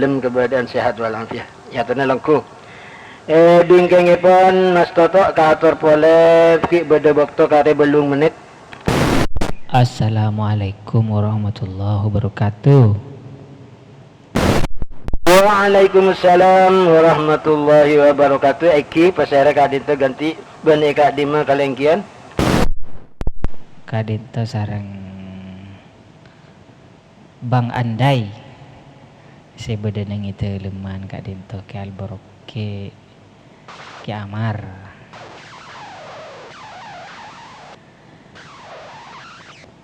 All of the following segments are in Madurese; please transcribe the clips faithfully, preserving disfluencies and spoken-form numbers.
Dâlem kabâdâ'ân sehat wal afiat. Nyatana longghu. Eh, bingkèngèpon Mas Toto kaator polè, ghi' bâdâ bâkto karè bâllung mennit. Assalamualaikum warahmatullahi wabarakatuh. Waalaikumsalam warahmatullahi wabarakatuh. Èngghi pasèra ka'dinto Ganti' bân è ka'dimma kalèngghiyân? Ka'dinto sareng Bang Andai sè bâdâ neng è dâlemman ka'dinto, Kè Albarok, Kè, Kè Amar.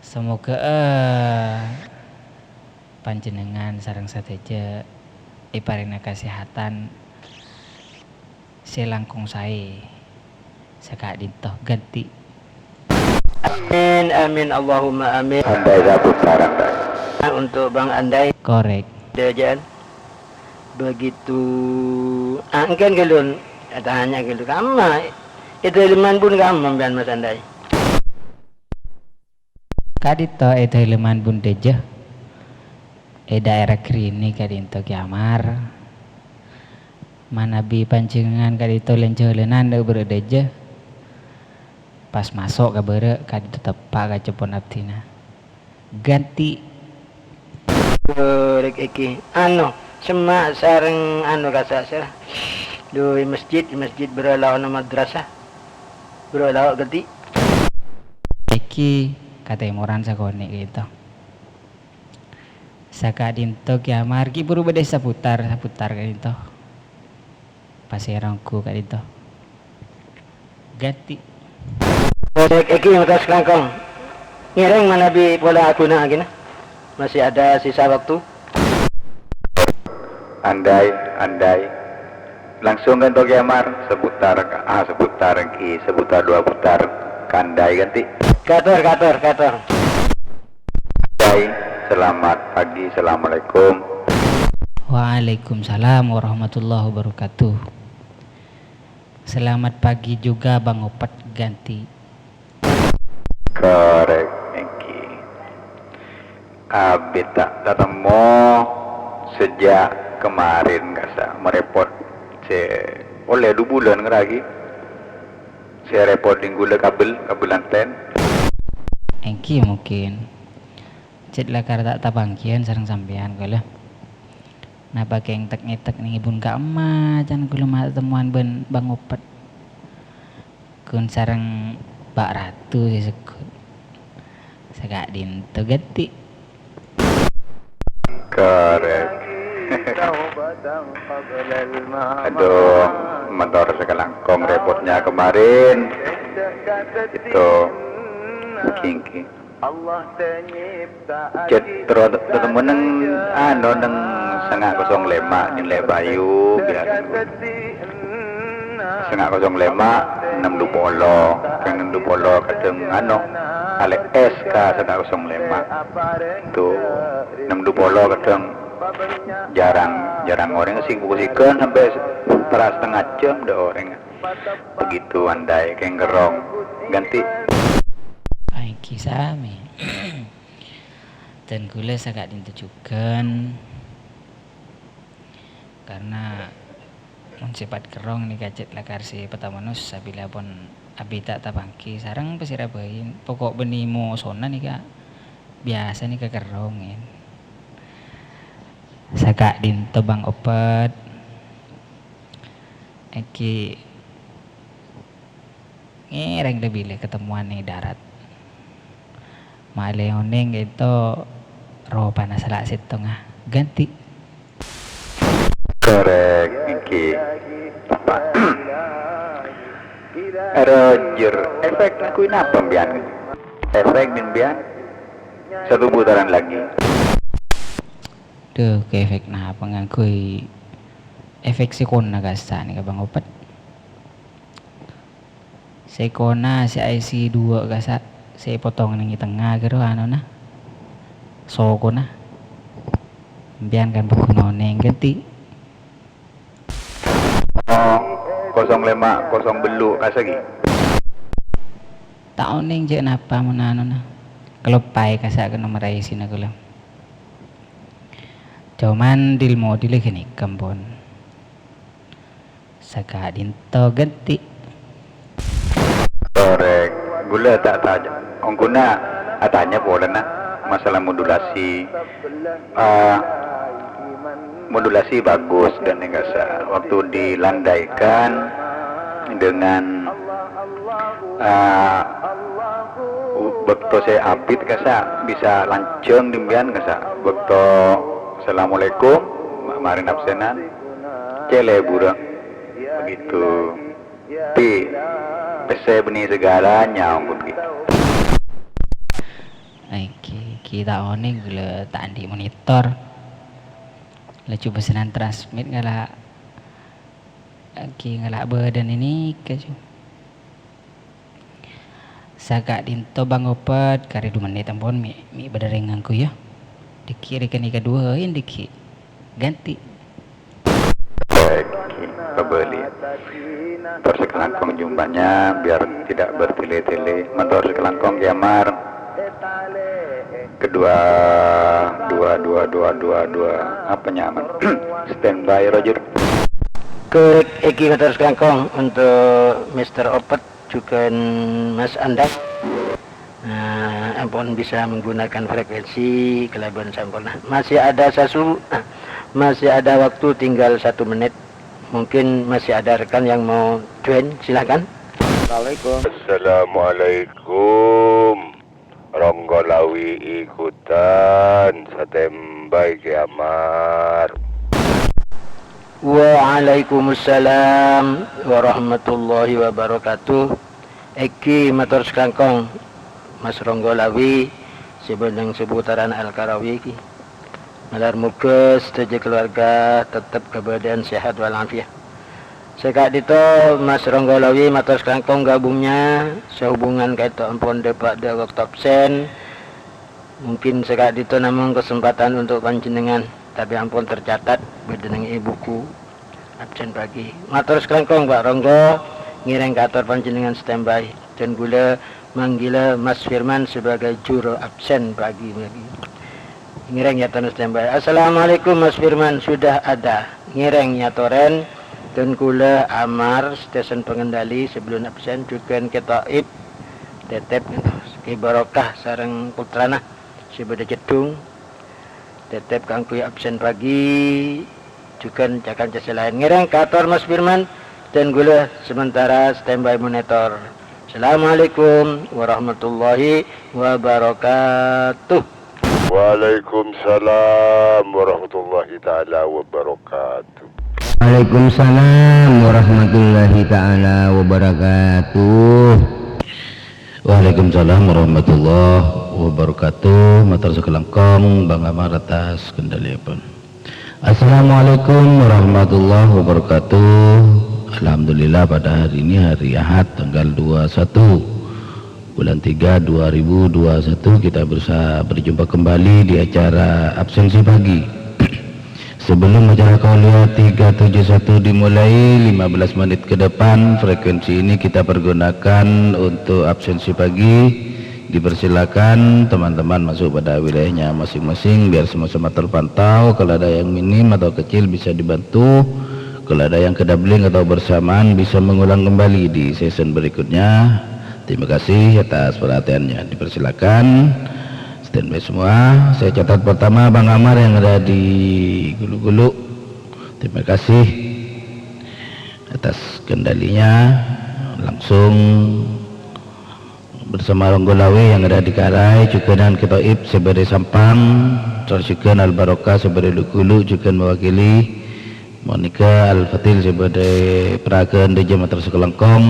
Samoghâ, eh, panjhennengngan sareng sadhâjâ èparèngana kasèhadhân sè langkong saè. Saka'dinto Ganti'. Amin, amin, Allahumma amin. Andai sabut sareng, Pak. Untuk Bang Andai. Korèk. Dâjâ'ân. Begitu. Ah, èngkèn ghâllu. Tanya ghâllu. Kamma? È dâlemman bun kamma sampèyan, Mas Andai? Ka'dinto è dâlemman bun dâjâ, è daèra Grini ka'dinto Kè Amar. Manabi panjhennengngan ka'dinto lân-jhâlânan dâ' bârâ' dâjâ, pas maso' ka bârâ' ka'dinto teppa' ka ceppon abdhina. Ganti'. Korèk èngghi. Anu, semma' sareng anu kassa' sèra. Dhu, è masjid, è masjid bârâ' lao' ana madrasah. Bârâ' lao' Ganti'. Èngghi katèmoran sakonè' ka'dinto. Saka'dinto Kè Amar ghi' buru bâdâ saputar, saputar ka'dinto. Pasèra ongghu ka'dinto. Ganti'. Korèk èngghi mator langkong. Ngèrèng manabi pola aghuna-aghina. Masih ada sisa waktu. Andai, andai. Langsung ka'dinto Kè Amar, saputar, ah, saputar èngghi, saputar dua putar. Ka'andai Ganti'. Kaator, kaator, kaator. Andai, selamat pagi, assalamualaikum. Waalaikumsalam warahmatullahi wabarakatuh. Selamat pagi juga, Bang Opet, Ganti'. Korèk èngghi. Abit ta' tatemmo sajjhâ' kemarin kassa' marèpot sè ollè du bulân ngèra ghi. Sè rèpot dhingghu la kabel, kabel anten. Èngghi mungkin. Cè' lakar ta' tapanggiyân sareng sampèyan kaulâ. Napa kèng tek-ngètek nèng è bun ka'emma can kaulâ ma' tatemmowan bân Bang Opet. Ghun sareng Pa' Ratu sè segghut. Saka'dinto Ganti'. Korèk. Aduh, mator sakalangkong repotnya kemarin. Itu, èngghi. Cè' terro tatemmo nèng, anu, nèng sanga' kosong lèma', nèng Lè' Bayu, biasa. Sanga' kosong lèma', nem du polo. Kan nem du polo kadhâng, anu, alè' es ka sanga' kosong lèma'. Tuh, nem du polo kadhâng jarang, jarang orèng sè buku sikan sampè' setengah jam dâ' orèng. Begitu andai kèng kerrong. Ganti'. Aènggi sami. Dan kaulâ saka'dinto jhughân. Karena mon sèpat kerrong nèka cè' lakar sè patamono sabila pon abit ta' tapangghi sareng pasèra bhâi. Poko' bânnè mosona nèka biyasa nèka kerrong, yâ. Saka'dinto Bang Opet. Èngghi ngèrèng la bilâ katemmowan è darat. Malè onèng ènto ropana sala' sèttonga. Ganti'. Korèk, èngghi. Apa? Roger, efek ngangghuy napa mbiyan? Efek mbiyan? Satu putaran lagi. Duh, kè efek napa ngangghuy efek sè kona kassa' nèka Bang Opet? Sè kona sè aèssè duwâ' kassa' sè potong nèng è tengnga ghâro anona. Sokona. Mbiyan kan paggun onèng Ganti'. Oh, kosong lèma', kosong bellu' kassa' ghi. Ta' onèng jhâ' napa mon anona. Kaloppaè kassa' ka nomer aèssèna kaulâ. Coman dil-modil ghânèka, pon. Saka'dinto ghântè. Korèk, ghulâ ta' tanya. Ongghuna atanya polana masalah modulasi. Ah, modulasi bagus dan yang kasa. Waktu dilandaikan dengan, ah, bâkto sè abit kasa bisa lanjhâng dhimèn kasa. Bâkto assalamualaikum, ma-, marèn absènan, cè' lebur. Begitu. Pi, pèssè bânnè saghâlâna, ongghun ghi. Èngghi, ghi ta' onèng, ghulâ ta' andi' monitor. Laju pèssènan transmit ngala', èngghi ngala' bâdâna nèka, ju. Saka'dinto bângopet karè du mennit ampon, mè', mè' bâdâ rèng ngangghuy, yâ. Dâgghi' rè ghânèka duwâ'in dâgghi'. Ghântè. Baik, kembali. Mator sakalangkong jumlahnya biar tidak bertele-tele. Mator sakalangkong Ki Amar. Kedua, dua, dua, dua, dua, dua. Apa nyaman? Standby, Roger. Korèk, èngghi mator sakalangkong untuk Mister Opet. Jhughân Mas Andak, eh, ampon bisa menggunakan frekuensi kalabân samporna. Masih ada sasu-, masih ada waktu tinggal satu menit. Mungkin masih ada rekan yang mau join, silakan. Assalamualaikum. Assalamualaikum. Ronggo Lawi ikutan, standby Ki Amar. Waalaikumsalam warahmatullahi wabarakatuh. Èngghi mator sakalangkong, Mas Ronggo Lawi, sè bâdâ neng seputaran Al-Karawi ghi. Malar moghâ sadhâjâ kalowarga tetep kabâdâ'ân sehat walafiat. Saka'dinto Mas Ronggo Lawi mator sakalangkong gabungnya, sehubungan ka'dinto ampon dâpa' dâ' bâkto absen. Mungkin saka'dinto namong kesempatan untuk panjhennengngan, tapè ampon tercatat bâdâ neng è buku absen pagi. Mator sakalangkong, Pak Ronggo, ngèrèng kaator panjhennengngan standby. Dan ghulâ manggila Mas Firman sebagai juru absen pagi. Ngèrèng yâ, ton standby. Assalamualaikum, Mas Firman, sudah ada. Ngèrèng yâ, torèn. Dan ghulâ Amar, station pengendali sebelum absen, jhughân Kè Taib. Tètèp, Kè Barokah sareng putrana sè bâdâ Cèddhung. Tètèp kaangghuy absen pagi, jhughân ca-kanca sè laèn. Ngèrèng kaator Mas Firman, dan ghulâ sementara standby monitor. Assalamualaikum warahmatullahi wabarakatuh. Waalaikumsalam warahmatullahi taala wabarakatuh. Waalaikumsalam warahmatullahi taala wabarakatuh. Waalaikumsalam warahmatullahi wabarakatuh. Mator sakalangkong, Bang Amar atas kendalièpon. Assalamualaikum warahmatullahi wabarakatuh. Alhamdulillah, pada hari ini hari Ahad tanggal dua puluh satu bulan tiga dua ribu dua puluh satu, kita bisa berjumpa kembali di acara absensi pagi. Sebelum acara Kauliah tiga tujuh satu dimulai, lima belas menit ke depan, frekuensi ini kita pergunakan untuk absensi pagi. Dipersilakan teman-teman masuk pada wilayahnya masing-masing, biar sama-sama terpantau. Kalau ada yang minim atau kecil, bisa dibantu. Kalau ada yang kedabling atau bersamaan, bisa mengulang kembali di season berikutnya. Terima kasih atas perhatiannya. Dipersilakan. Standby semua. Saya catat pertama Bang Amar yang ada di Gulu-Gulu. Terima kasih atas kendalinya. Langsung bersama Ronggo Lawi yang ada di Karai, jhughân Kè Taib sè bâdâ Sampang, terros jhughân Al Barokah sè bâdâ Gulu-Gulu, jhughân mewakili Monica Al Fatil sè bâdâ Pragan, dâjâ mator sakalangkong.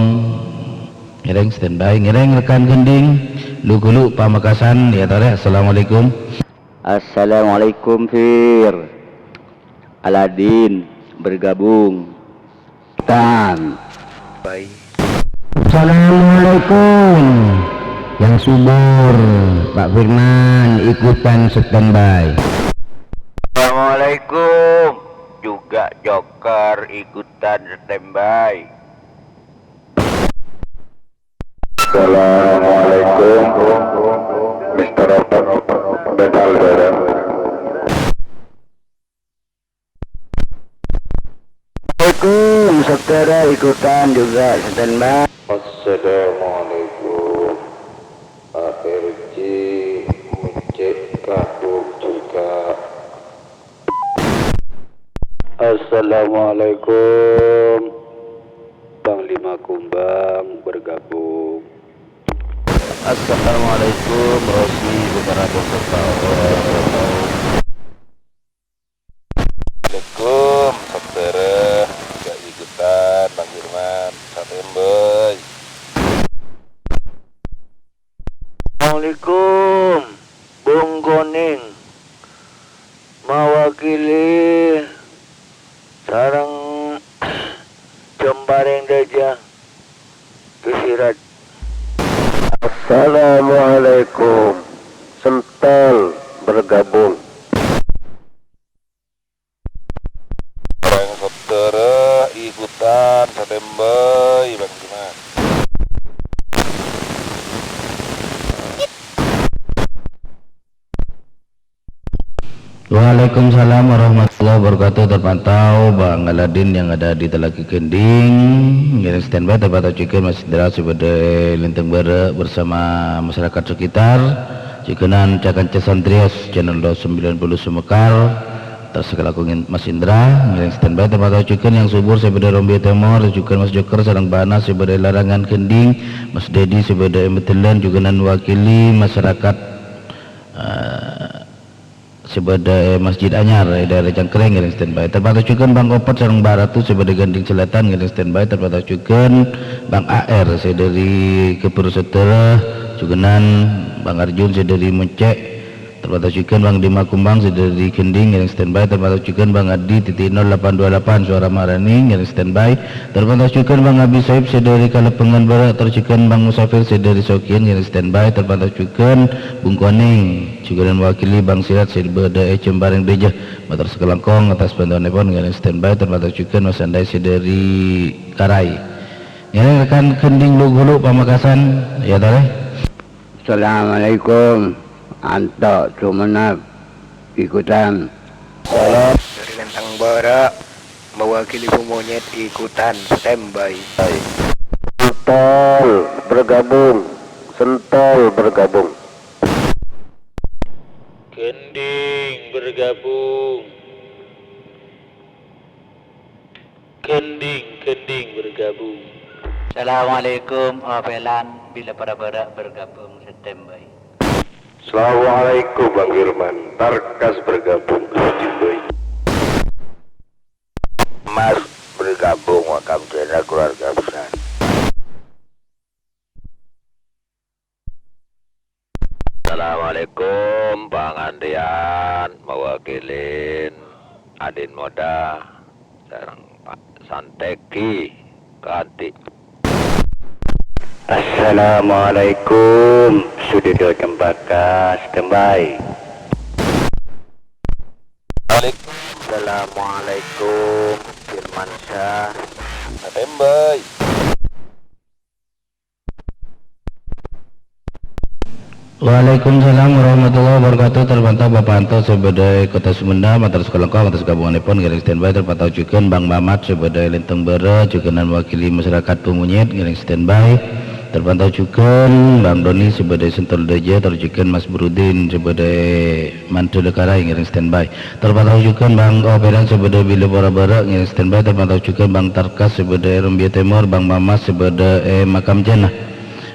Ngèrèng standby, ngèrèng rekan gending, Gulu-Gulu Pamekasan, ya, tarè. Assalamualaikum. Assalamualaikum, Fir. Aladin bergabung. Tan. Assalamualaikum. Yang subur, Pak Firman ikutan standby. Assalamualaikum. Juga Joker ikutan standby. Assalamualaikum, Mister Robert Betal Bareng. Assalamualaikum, saudara ikutan juga standby. Assalamualaikum. A R J mecek kabur juga. Assalamualaikum. Panglima Kumbang bergabung. Assalamualaikum, Rosi, beserta beserta orang. Assalamualaikum, saudara. Gak ikutan, Bang Firman. Standby. Assalamualaikum, Bung Koning. Mawakili sareng Jembareng Daja Pesirat. Assalamualaikum. Sental bergabung. Orang saudara ikutan standby, Bang Firman. Waalaikumsalam warahmatullahi wabarakatuh. Terpantau Bang Aladin yang ada di Telaga Gending. Ngiring standby, terpantau juga Mas Indra sè bâdâ è Linteng Bârâ' bersama masyarakat sekitar. Jhughân ca-kanca santrios Channel dua sembilan puluh Sumekar. Terros kalangkong Mas Indra, ngiring standby, terpantau jhughân yang subur sè bâdâ è Rombia Tèmor, jhughân Mas Joker sareng Bana sè bâdâ è Larangan Gending, Mas Dedi sè bâdâ è Medellan, jhughân wakili masyarakat, eh, sè bâdâ è Masjid Anyar è daerah Cangkreng, ngiring standby. Terpantau jhughân Bang Opet sareng Mbak Ratu sè bâdâ è Gending Selatan, ngiring standby. Terpantau jhughân Bang A R sè dâri Kebun Saudara, jhughânan Bang Arjun sè dâri Moncè'. Terpantau jhughân Bang Dima Kumbang sè dâri Gending, ngiring standby. Terpantau jhughân Bang Adi titik nol delapan dua delapan Suara Marani, ngiring standby. Terpantau jhughân Bang Abi Saib sè dâri Kalabângan Bârâ', tor jhughân Bang Musafir sè dâri Sogiyan, ngiring standby. Terpantau jhughân Bung Koning, jhughân wakili Bang Sirat sè bâdâ è Jembareng Dâjâ. Mator sakalangkong atas bantuannèpon, ngiring standby. Terpantau jhughân Mas Andai sè dâri Karai. Ngiring rekan Gending Lu Gulu Pamekasan, ya, tolè. Assalamualaikum. Anto' Sumenep ikutan. Salam dari Lentang Barat, mewakili Bung Monyet ikutan standby. Sental bergabung. Sental bergabung. Gending bergabung. Gending, Gending bergabung. Assalamualaikum, Opelan, Bila Para Bârâ' bergabung, standby. Assalamualaikum, Bang Firman. Tarkas bergabung, standby. Mas bergabung, Wakam Jena keluarga besar. Assalamualaikum, pangandiyan mewakilin Adin Moda sareng Pak Santeki Kanti. Assalamualaikum, Sudido Cempaka, standby. Waalaikumsalam, Assalamualaikum, Firmansyah, standby. Waalaikumsalam warahmatullahi wabarakatuh. Terpantau Bapak Anto sè bâdâ è Kota Sumendhâm, mator sakalangkong atas kabungannèpon, ngiring standby. Terpantau jhughân Bang Mamat sè bâdâ è Lenteng Bârâ', jhughânan wakili masyarakat Pemunyit, ngiring standby. Terpantau jhughân Bang Doni sè bâdâ è Sentul Dâjâ, tor jhughân Mas Burudin sè bâdâ è Mandhâlâ Karai, ngiring standby. Terpantau jhughân Bang Operan sè bâdâ è Bila Para Bârâ', ngiring standby. Terpantau jhughân Bang Tarkas sè bâdâ è Rumbia Tèmor, Bang Mamas sè bâdâ è Makam Jannah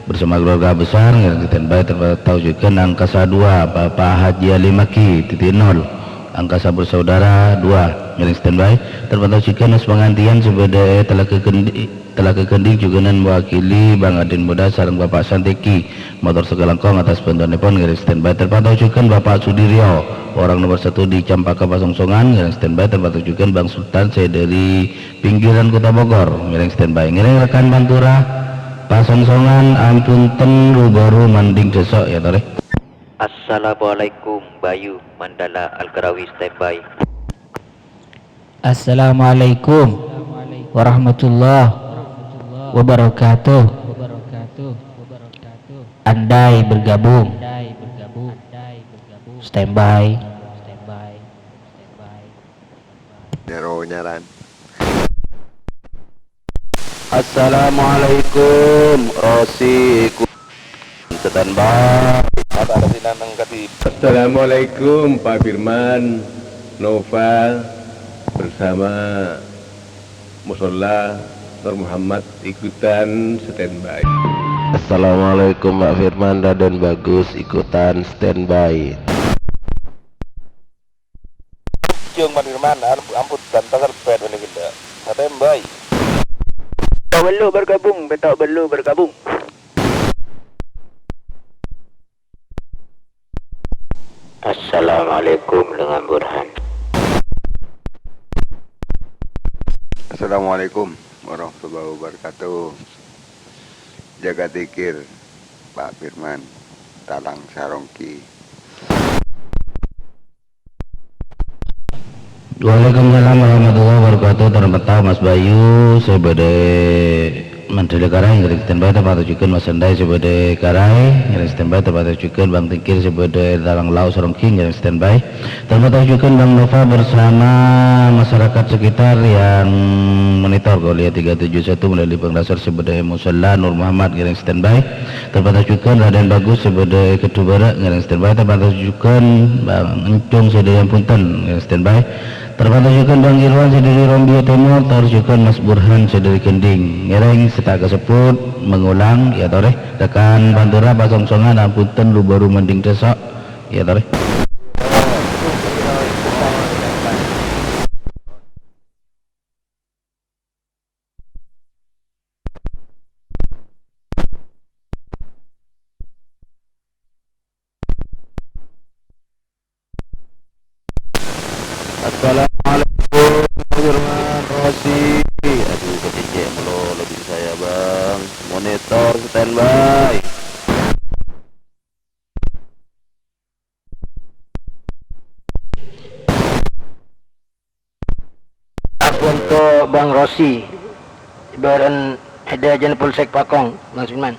bersama keluarga besar, ngiring standby. Terpantau jhughân Angkasa dua, Bapak Haji Ali Maki, titik nol. Angkasa Bersaudara dua, ngiring standby. Terpantau jhughân Mas Pangantiyan sè bâdâ è Telaga Gendi-, Telaga Gending, jhughânan mewakili Bang Adin Muda sareng Bapak Santeki. Mator sakalangkong atas bantuannèpon, ngiring standby. Terpantau jhughân Bapak Sudiryo, orang nomor satu di Cempaka Pasongsongan, ngiring standby. Terpantau jhughân Bang Sultan sè dâri pinggiran Kota Bogor, ngiring standby. Ngiring rekan Pantura Pasongsongan, ampun ten ru-bâru manding dâsok, ya, tolè. Assalamualaikum, Bayu Mandala Al-Karawi, standby. Assalamualaikum warahmatullahi wabarakatuh. Andai bergabung. Standby. Nyaran. Assalamualaikum, Rosi, ku-, standby. Mata Rosi nanang kadi. Assalamualaikum, Pak Firman, Nova, bersama Musola Nur Muhammad ikutan standby. Assalamualaikum, Pak Firman, Raden Bagus, ikutan standby. Jeng Pak Firman, am-, ampun, dan pasal pet ini gila. Standby. Bellu bergabung, betok bellu bergabung. Assalamualaikum dengan Burhan. Assalamualaikum warahmatullahi wabarakatuh. Jaga tikir, Pak Firman, Talang Sarongki. Waalaikumsalam warahmatullahi wabarakatuh. Tor mantau Mas Bayu, sè bâdâ Mandalika Raya, ngèrèng standby, tor mantau jhughân Mas Sandai sè bâdâ Karai, ngèrèng standby, tor mantau jhughân Bang Tingkir sè bâdâ Talang Lao Saronggi, ngèrèng standby. Tor mantau jhughân Bang Nova bersama masyarakat sekitar yang monitor Kolia tiga tujuh satu melalui pengrasor sè bâdâ è Musala Nur Muhammad, ngèrèng standby. Tor mantau jhughân Raden Bagus sè bâdâ è Kedubara, ngèrèng standby. Tor mantau jhughân Bang Encung sè dâri Ampunten, ngèrèng standby. Tor mantau jhughân Bang Irwan sè dâri Rombia Tèmor, tor jhughân Mas Burhan sè dâri Gending. Ngèrèng sè ta' kasebbhut, mengulang, yâ torè. Rekan Pantura pasongsongan, ampunten lu-bâru mending dâso', yâ torè. Assalamualaikum, Pak Firman, Rosi. Aduh, kececek mulu lebih saya, Bang. Monitor standby. Untuk Bang Rosi, ibarat ada aja Polsek Pakong, Bang Firman.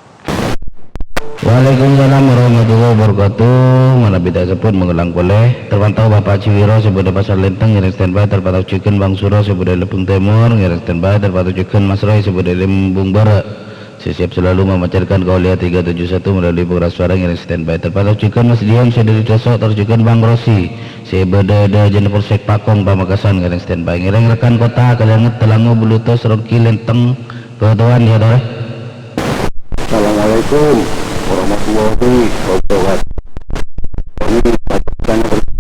Waalaikumsalam warahmatullahi wabarakatuh. Manabi ta' sebbhut, mengulang polè. Tor mantau Bapak Jiwiro sè bâdâ Pasar Lenteng, ngèrèng standby. Tor mantau jhughân Bang Suro sè bâdâ Lebung Tèmor, ngèrèng standby. Tor mantau jhughân Mas Roy sè bâdâ Lembung Bârâ'. Sè siap selalu memancarkan Kaulia tiga tujuh satu melalui pengeras suara, ngèrèng standby. Tor mantau jhughân Mas Dion sè dâri Dâso', tor jhughân Bang Rosi sè bâdâ è dâjâna Polsek Pakong, Pamekasan, ngèrèng standby. Ngèrèng rekan kota, Kalènget, Talango, Buluto, Saronggi, Lenteng, Bhâtowan, yâ torè. Assalamualaikum warahmatullahi wabarakatuh. Ini pacarnya ber-,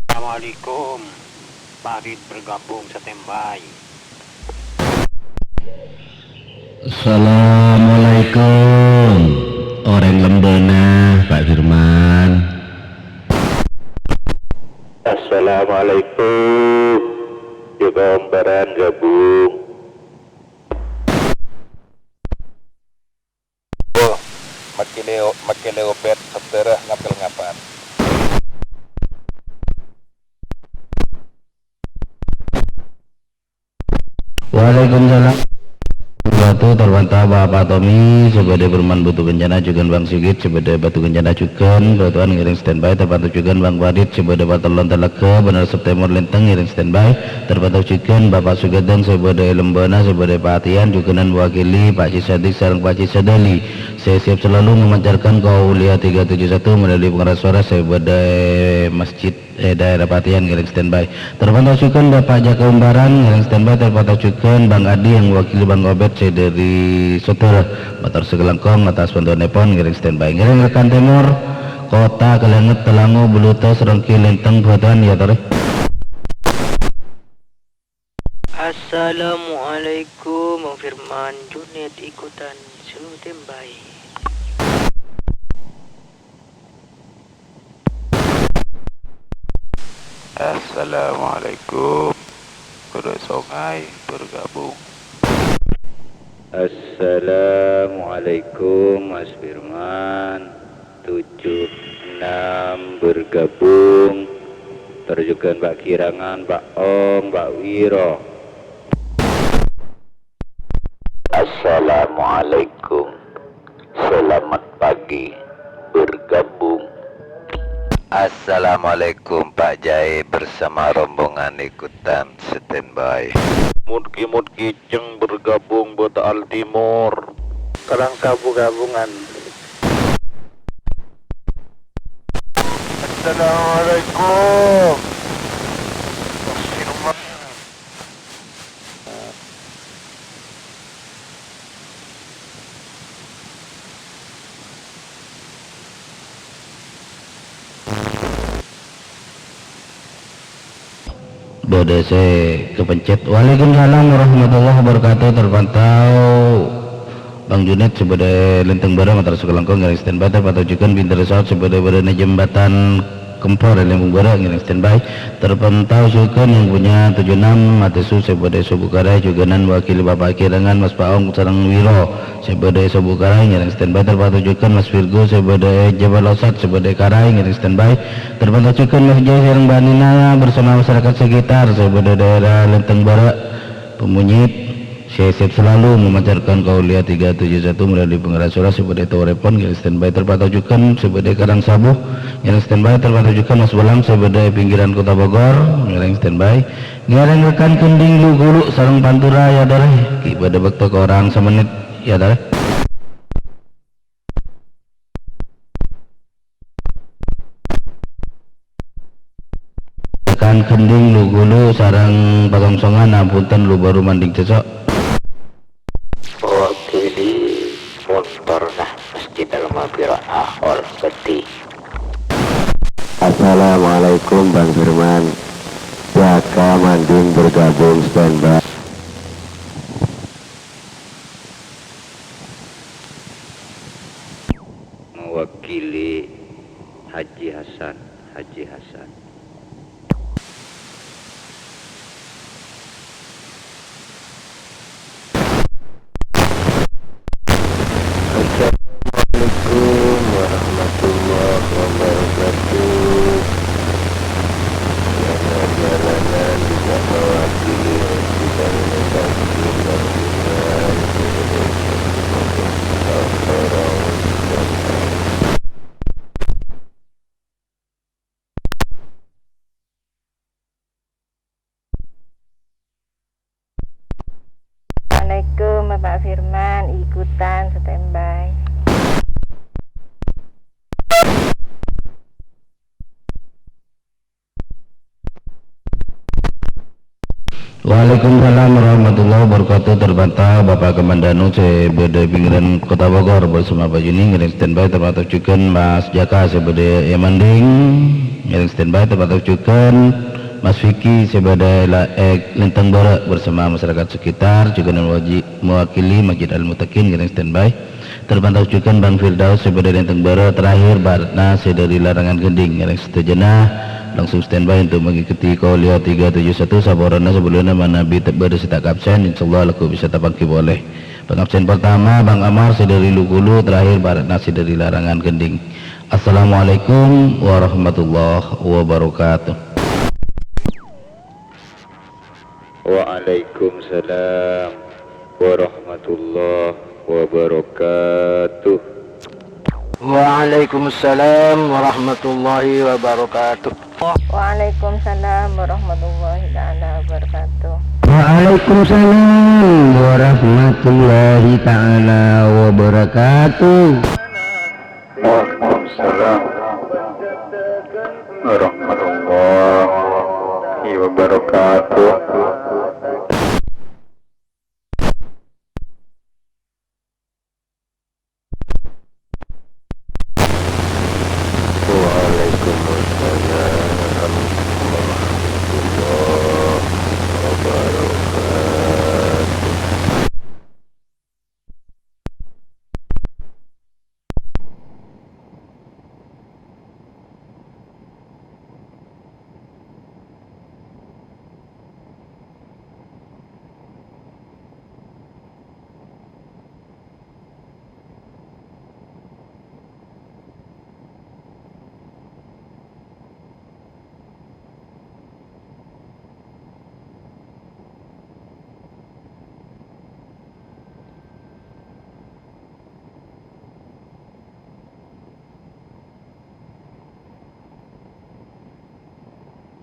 Assalamualaikum. Farid bergabung, standby. Assalamualaikum. Orèng Lembana, Pak Firman. Assalamualaikum. Jhughân Baran gabung. Wah, makkè lè-, makkè lè obât, saudara ngapèl ngapan? Waalaikumsalam. Batu, tor mantau Bapak Tommy, sè bâdâ Perumahan Batu Kencana, jhughân Bang Sigit, sè bâdâ Batu Kencana, jhughân, Bhâtowan, ngèrèng standby. Tor mantau jhughân Bang Farid, sè bâdâ Patellon Talaga, Bânerressep Tèmor Lenteng, ngèrèng standby. Tor mantau jhughân Bapak Sugadang sè bâdâ è Lembana, sè bâdâ è Patian, jhughânan mewakili Pak Haji Sadik sareng Pak Haji Sadali, sè siap selalu memancarkan Kaulia tiga tujuh satu melalui pengeras suara sè bâdâ è masjid, è daerah Patian, ngèrèng standby. Tor mantau jhughân Bapak Jaka Umbaran, ngèrèng standby. Tor mantau jhughân Bang Adi yang mewakili Bang Obed sè dâri Sodara. Mator sakalangkong atas bantuannèpon, ngèrèng standby. Ngèrèng rekan Tèmor, Kota, Kalènget, Talango, Buluto, Saronggi, Lenteng, Bhâtowan, yâ torè. Assalamualaikum, Bang Firman, Junet ikutan standby. Assalamualaikum, Pondok Songai bergabung. Assalamualaikum, Mas Firman. Tujuh enam bergabung. Tor jhughân Pak Kirangan, Pak Ong, Pak Wiro. Assalamualaikum. Selamat pagi. Bergabung. Assalamualaikum, Pak Jae bersama rombongan ikutan standby. Mut Ki Mut Kiceng bergabung bâ' Tegal Timur. Sareng sabu gabungan. Assalamualaikum. Bâdâ sè kapencet. Waalaikumsalam warahmatullahi wabarakatuh. Terpantau Bang Junaid sè bâdâ è Lenteng Bârâ, mator sakalangkong ngèrèng standby. Terpantau jhughân Bintaro Saud sè bâdâ, bâdâ è Jembatan Kempor è Lenteng Bârâ ngèrèng standby. Terpantau jhughân yang punya tujuh enam, Matesu sè bâdâ è Sobukarai, jhughânan wakili Bapak Kirangan, Mas Paong sareng Wiro sè bâdâ è Sobukarai ngèrèng standby. Terpantau jhughân Mas Virgo sè bâdâ è Jabal Osat sè bâdâ è Karai ngèrèng standby. Terpantau jhughân Mas Jai sareng Mbak Nina bersama masyarakat sekitar sè bâdâ daerah Lenteng Bârâ. Pemunyit, sehat selalu memancarkan Kauliya tiga tujuh satu melalui pengeras suara sè bâdâ è Torepon ngèrèng standby. Terpantau jhughân sè bâdâ è Karangsabuh ngèrèng standby. Terpantau jhughân Mas Bolang sè bâdâ è pinggiran Kota Bogor ngèrèng standby. Ngèrèng rekan kendhing lu-ghulu sareng pantura, ya, Dârè. Ghi' bâdâ bâkto korang samennit, ya, Dârè. Rekan kendhing lu-ghulu sareng pasongsongan, ampon lu bhuru mandhing sèso'. Wakili Montor nah Masjid Al-Maghfirah Ahol Peti. Assalamualaikum, Bang Firman. Jaka Manding bergabung standby. Mewakili Haji Hasan, Haji Hasan. Assalamualaikum warahmatullahi wabarakatuh. Jalan-jalanan tidak mewakili, tidak mewakili. Assalamualaikum, Bapak Firman, ikutan standby. Waalaikumsalam warahmatullahi wabarakatuh. Terpantau Bapak Kamandanu sè bâdâ è pinggiran Kota Bogor bersama Pak Juni ngèrèng standby, terpantau jhughân Mas Jaka sè bâdâ è Manding ngèrèng standby, terpantau jhughân Mas Vicky sè bâdâ è la-, è Lenteng Bârâ bersama masyarakat sekitar, jhughân waji-, mewakili Masjid Al Muttaqin ngèrèng standby. Terpantau jhughân Bang Firdaus sè bâdâ è Lenteng Bârâ, terakhir Mbak Ratna sè dâri Larangan Gending. Ngèrèng sadhâjâna langsung standby untuk mengikuti Kauliya tiga tujuh satu, saporana sabellunna manabi ta-, bâdâ sè ta' kaabsen, insyaallah lagghu' bisa tapangghi polè. Pangabsen pertama, Bang Amar sè dâri Lu-Ghulu, terakhir Mbak Ratna sè dâri Larangan Gending. Assalamualaikum warahmatullahi wabarakatuh. Waalaikumsalam warahmatullahi wabarakatuh. Waalaikumsalam warahmatullahi wabarakatuh. Waalaikumsalam warahmatullahi taala wabarakatuh. Waalaikumsalam warahmatullahi taala wabarakatuh. Waalaikumsalam warahmatullahi wabarakatuh. Waalaikumsalam warahmatullahi wabarakatuh.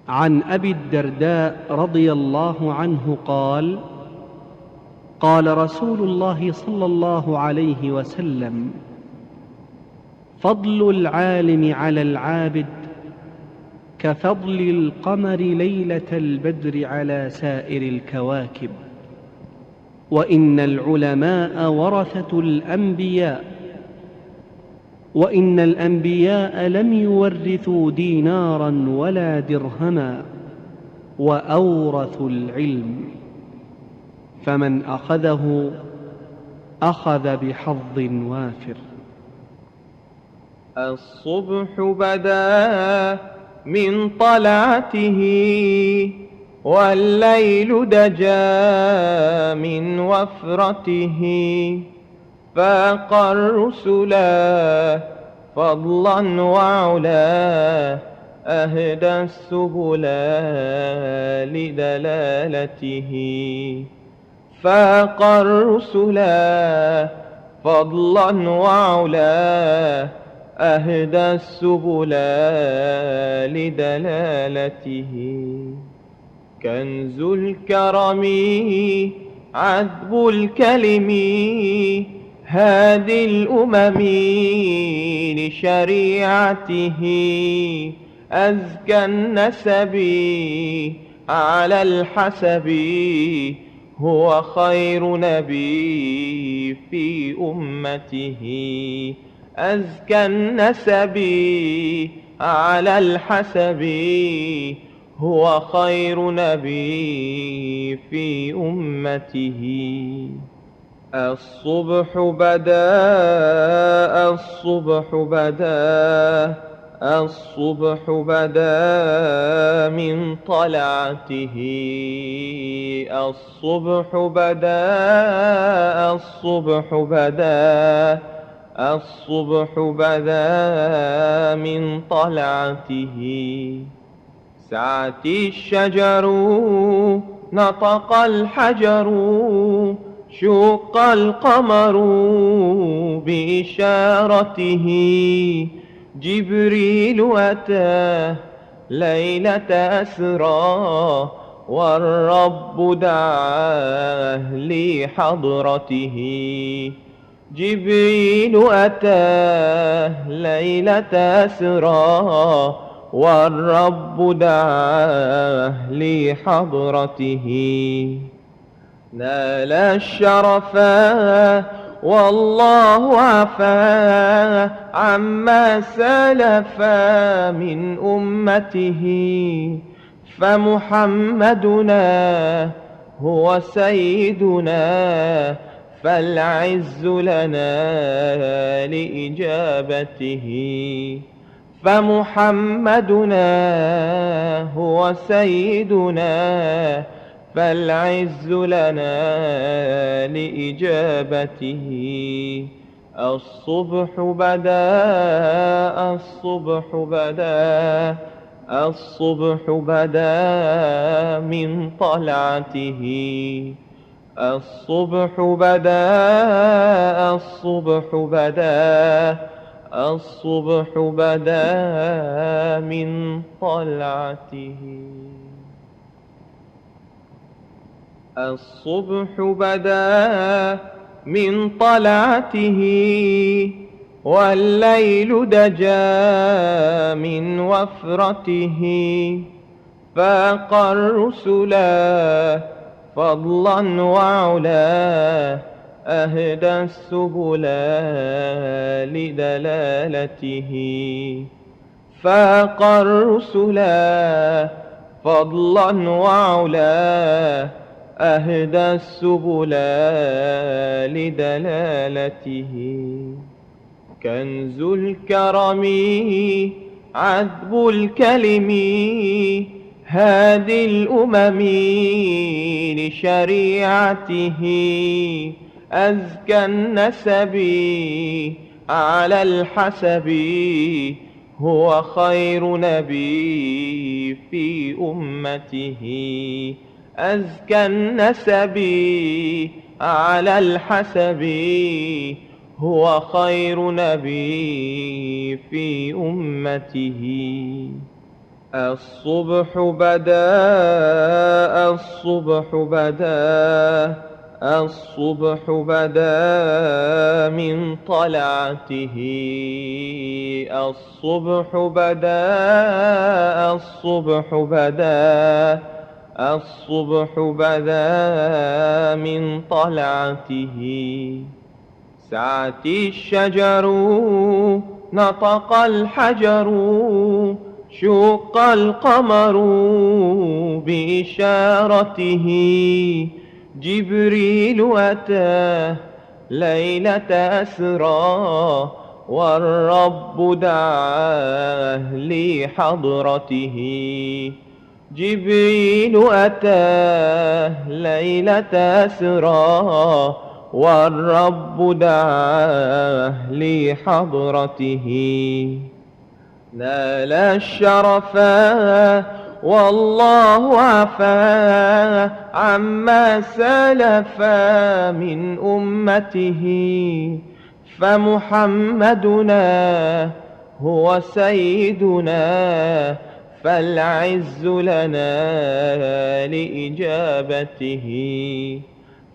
عن أبي الدرداء رضي الله عنه قال: قال رسول الله صلى الله عليه وسلم: فضل العالم على العابد كفضل القمر ليلة البدر على سائر الكواكب، وإن العلماء ورثة الأنبياء، وإن الأنبياء لم يورثوا دينارا ولا درهما، وأورثوا العلم، فمن أخذه أخذ بحظ وافر. الصبح بدا من طلعته، والليل دجا من وفرته، فاق الرسلا فضلا وعلا، أهدى السبلا لدلالته. فاق الرسلا فضلا وعلا، أهدى السبلا لدلالته. كنز الكرم عذب الكلم، هادي الأمم لشريعته. أزكى النسب على الحسب، هو خير نبي في أمته. أزكى النسب على الحسب، هو خير نبي في أمته. الصبح بدا، الصبح بدا، الصبح بدا من طلعته. الصبح بدا، الصبح بدا، الصبح بدا من طلعته. سعت الشجر، نطق الحجر، شق القمر بإشارته. جبريل أتى ليلة أسرى، والرب دعاه لحضرته. جبريل أتى ليلة أسرى، والرب دعاه لحضرته. نال الشرفا والله عفا عما سلف من أمته. فمحمدنا هو سيدنا، فالعز لنا لإجابته. فمحمدنا هو سيدنا، فالعز لنا لإجابته. الصبح بدا، الصبح بدا، الصبح بدا من طلعته. الصبح بدا، الصبح بدا، الصبح بدا من طلعته. الصبح بدا من طلعته، والليل دجا من وفرته. فاق الرسلا فضلا وعلا، أهدى السبلا لدلالته. فاق الرسلا فضلا وعلا، أهدى السبلا لدلالته. كنز الكرم عذب الكلم، هادي الأمم لشريعته. أزكى النسب على الحسب، هو خير نبي في أمته. أزكى النسب على الحسب، هو خير نبي في أمته. الصبح بدا، الصبح بدا، الصبح بدا من طلعته. الصبح بدا، الصبح بدا، الصبح بدا من طلعته. سعت الشجر، نطق الحجر، شق القمر بإشارته. جبريل أتى ليلة أسرى، والرب دعاه لحضرته. جبريل أتى ليلة أسرى، والرب دعاه لحضرته. نال الشرفا والله عفا عما سلف من أمته. فمحمدنا هو سيدنا، فالعز لنا لإجابته.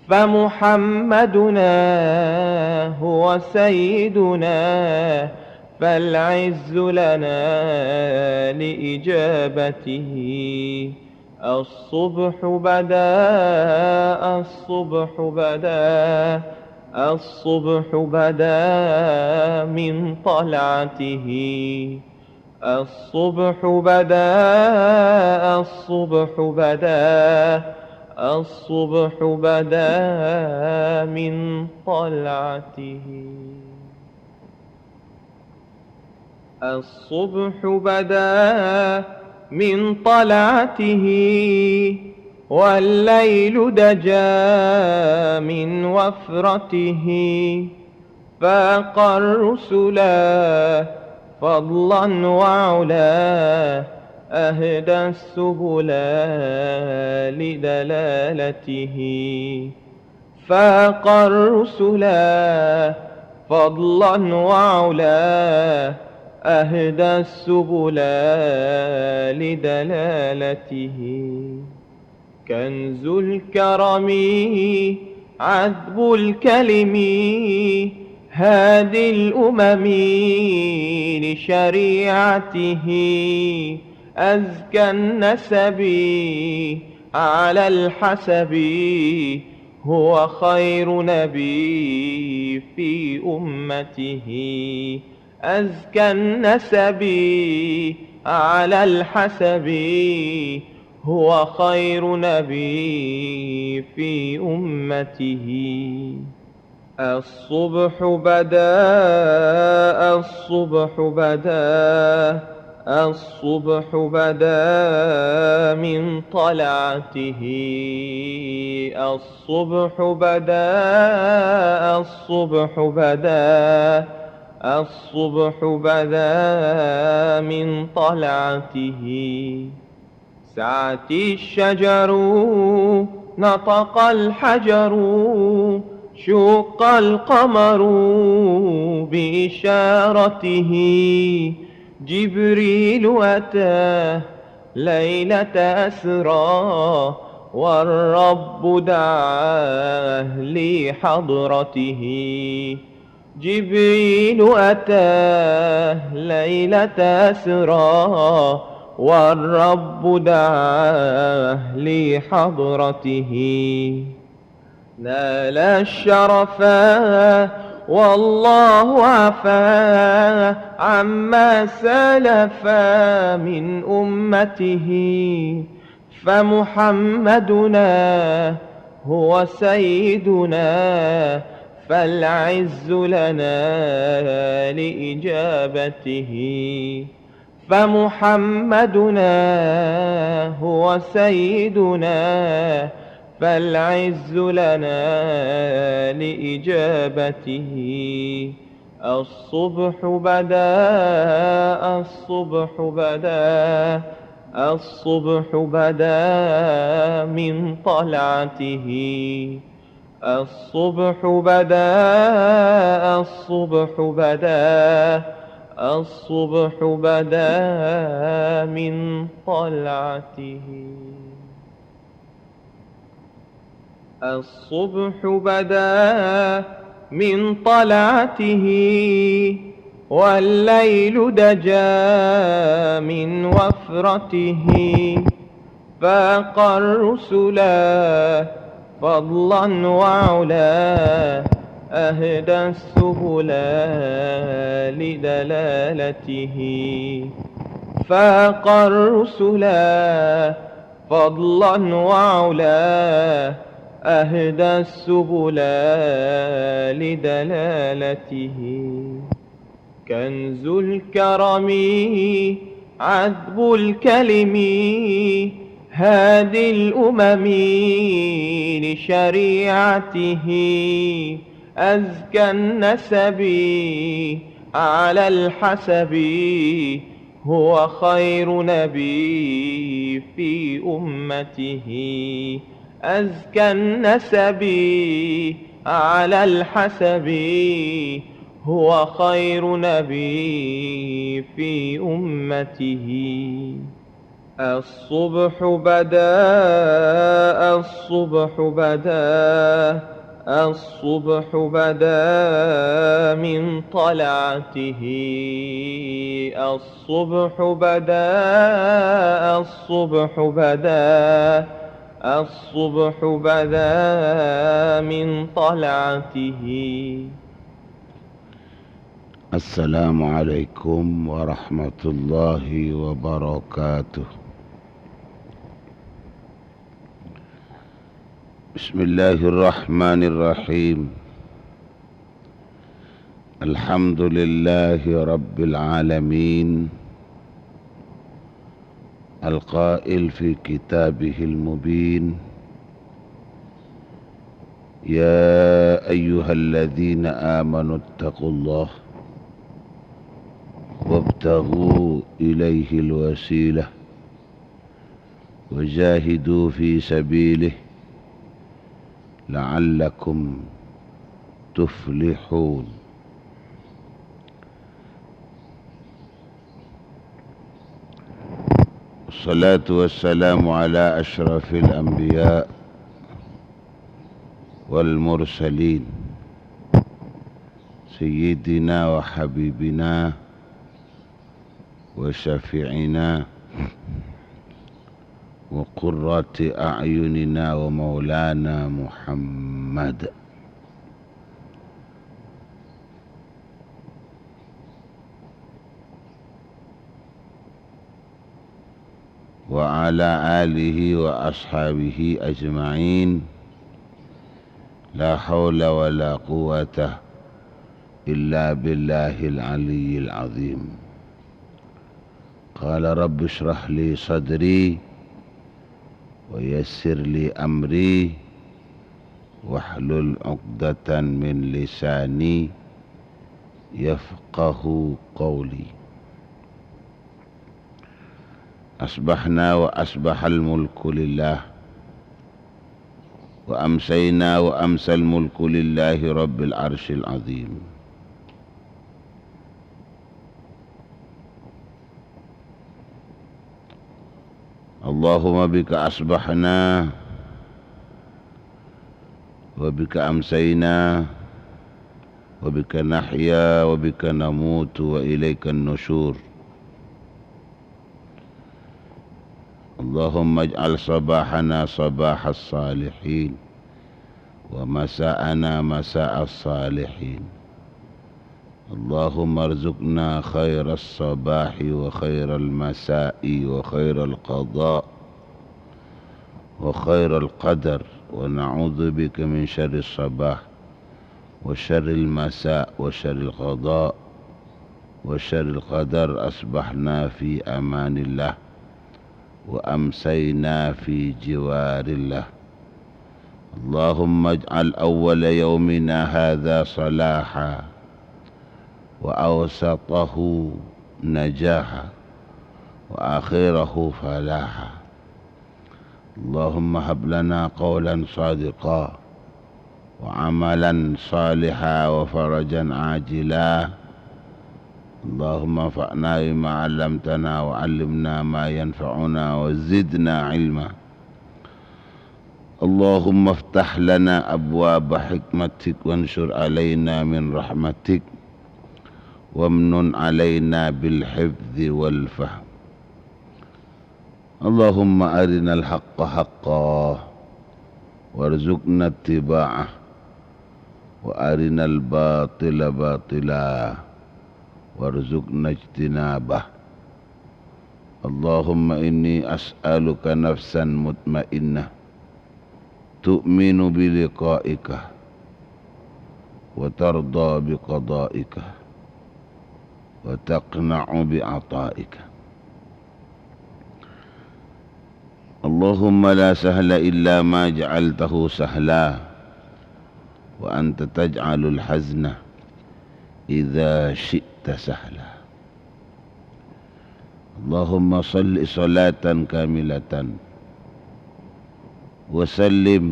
فمحمدنا هو سيدنا، فالعز لنا لإجابته. الصبح بدا، الصبح بدا، الصبح بدا من طلعته. الصبح بدا، الصبح بدا، الصبح بدا من طلعته. الصبح بدا من طلعته، والليل دجا من وفرته. فاق الرسلا فضلا وعلا، أهدى السبلا لدلالته. فاق الرسلا فضلا وعلا، أهدى السبلا لدلالته. كنز الكرم عذب الكلم، هادي الأمم لشريعته. أزكى النسب على الحسب، هو خير نبي في أمته. أزكى النسب على الحسب، هو خير نبي في أمته. الصبح بدا، الصبح بدا، الصبح بدا من طلعته. الصبح بدا، الصبح بدا، الصبح بدا من طلعته. سعت الشجر، نطق الحجر، شق القمر بإشارته. جبريل أتى ليلة أسرى، والرب دعاه لحضرته. جبريل أتى ليلة أسرى، والرب دعاه لحضرته. نال الشرفا والله عفا عما سلف من أمته. فمحمدنا هو سيدنا، فالعز لنا لإجابته. فمحمدنا هو سيدنا، فالعز لنا لإجابته. الصبح بدا، الصبح بدا، الصبح بدا من طلعته. الصبح بدا، الصبح بدا، الصبح بدا من طلعته. الصبح بدا من طلعته، والليل دجا من وفرته، فاق الرسلا فضلا وعلا، أهدى السبل لدلالته، فاق الرسلا فضلا وعلا، أهدى السبل لدلالته. كنز الكرم عذب الكلم، هادي الأمم لشريعته، أزكى النسب على الحسب، هو خير نبي في أمته، أزكى النسب على الحسب، هو خير نبي في أمته. الصبح بدا، الصبح بدا، الصبح بدا من طلعته. الصبح بدا، الصبح بدا، الصبح بدا من طلعته. السلام عليكم ورحمة الله وبركاته. بسم الله الرحمن الرحيم. الحمد لله رب العالمين، القائل في كتابه المبين: يا أيها الذين آمنوا اتقوا الله وابتغوا إليه الوسيلة وجاهدوا في سبيله لعلكم تفلحون. والصلاة والسلام على أشرف الأنبياء والمرسلين، سيدنا وحبيبنا وشفيعنا وقرة أعيننا ومولانا محمد، وعلى آله وأصحابه أجمعين. لا حول ولا قوة إلا بالله العلي العظيم. قال: رب اشرح لي صدري ويسر لي أمري واحلل عقدة من لساني يفقه قولي. أصبحنا وأصبح الملك لله، وأمسينا وأمسى الملك لله رب العرش العظيم. اللهم بك أصبحنا وبك أمسينا وبك نحيا وبك نموت وإليك النشور. اللهم اجعل صباحنا صباح الصالحين، ومساءنا مساء الصالحين. اللهم ارزقنا خير الصباح وخير المساء وخير القضاء وخير القدر، ونعوذ بك من شر الصباح وشر المساء وشر القضاء وشر القدر. أصبحنا في أمان الله وأمسينا في جوار الله. اللهم اجعل أول يومنا هذا صلاحا، وأوسطه نجاحا، وآخره فلاحا. اللهم هب لنا قولا صادقا وعملا صالحا وفرجا عاجلا اللهم انفعنا بما علمتنا وعلمنا ما ينفعنا وزدنا علما. اللهم افتح لنا أبواب حكمتك وانشر علينا من رحمتك وامنن علينا بالحفظ والفهم. اللهم أرنا الحق حقا وارزقنا اتباعه، وأرنا الباطل باطلا وارزقنا اجتنابه. اللهم إني أسألك نفسا مطمئنة تؤمن بلقائك وترضى بقضائك وتقنع بعطائك. اللهم لا سهل إلا ما جعلته سهلا، وأنت تجعل الحزن إذا شئت سهلا. اللهم صل صلاة كاملة وسلم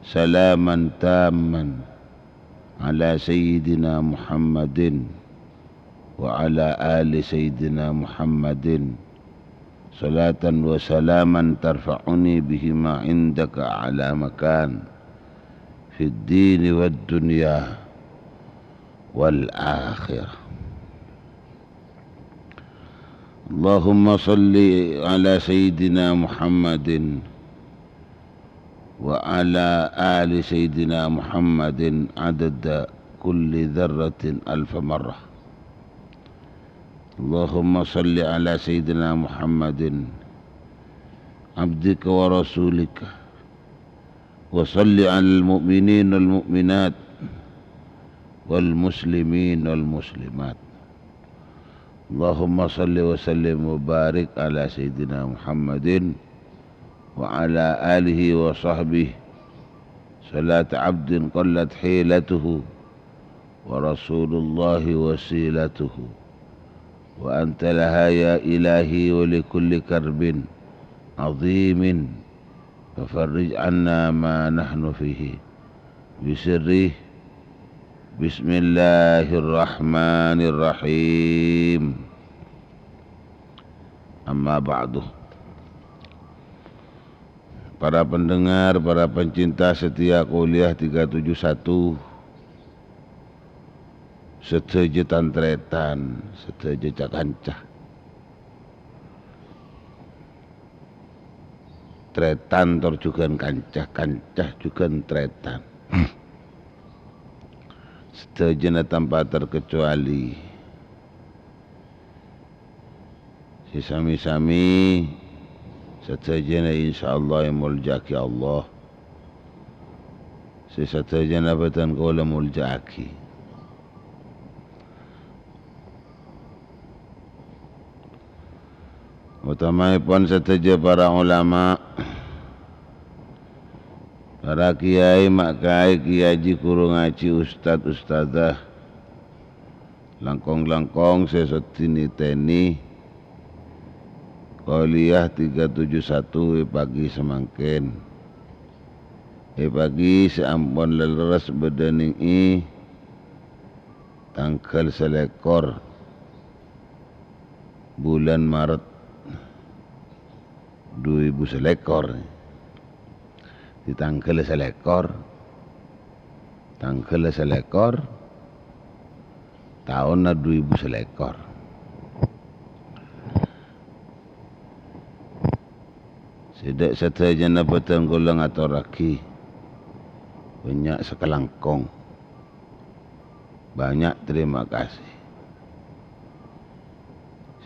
سلاما تاما على سيدنا محمد وعلى آل سيدنا محمد، صلاة وسلاما ترفعني بهما عندك أعلى مكان في الدين والدنيا والآخرة. اللهم صل على سيدنا محمد وعلى آل سيدنا محمد عدد كل ذرة ألف مرة. اللهم صل على سيدنا محمد عبدك ورسولك، وصل على المؤمنين والمؤمنات والمسلمين والمسلمات. اللهم صل وسلم وبارك على سيدنا محمد وعلى آله وصحبه صلاة عبد قلت حيلته ورسول الله وسيلته، وأنت لها يا إلهي ولكل كرب عظيم ففرج عنا ما نحن فيه بسره. بسم الله الرحمن الرحيم. أما بعد. Para pendengar, para pencinta setia kuliah tiga tujuh satu, sadhâjâ tan-tarètan, sadhâjâ ca-kanca. Tarètan tor jhughân kanca, kanca jhughân tarètan. Sadhâjâna tanpa terkecuali. Sè sami-sami sadhâjâna insyaallah èmoljâ'aghi Allah. Sè sadhâjâna bhâdhân kaulâ moljâ'aghi. Otamaèpon sadhâjâ para ulama, para kiai, ma' kaè, kiai haji, ghuru ngajhi, ustad, ustadzah, langkong-langkong sè sodi nitènè kuliah tiga tujuh satu è pagi samangkèn. È pagi sè ampon lerres bâdâ nèng è tangghâl salèkor bulân Maret du èbu salèkor. È tangghâl salèkor, tangghâl salèkor, taonna du èbu salèkor. Sè dâ' sadhâjâna bhâdhân kaulâ ngatorraghi bânnya' sakalangkong. Bânnya' tarèma kasè.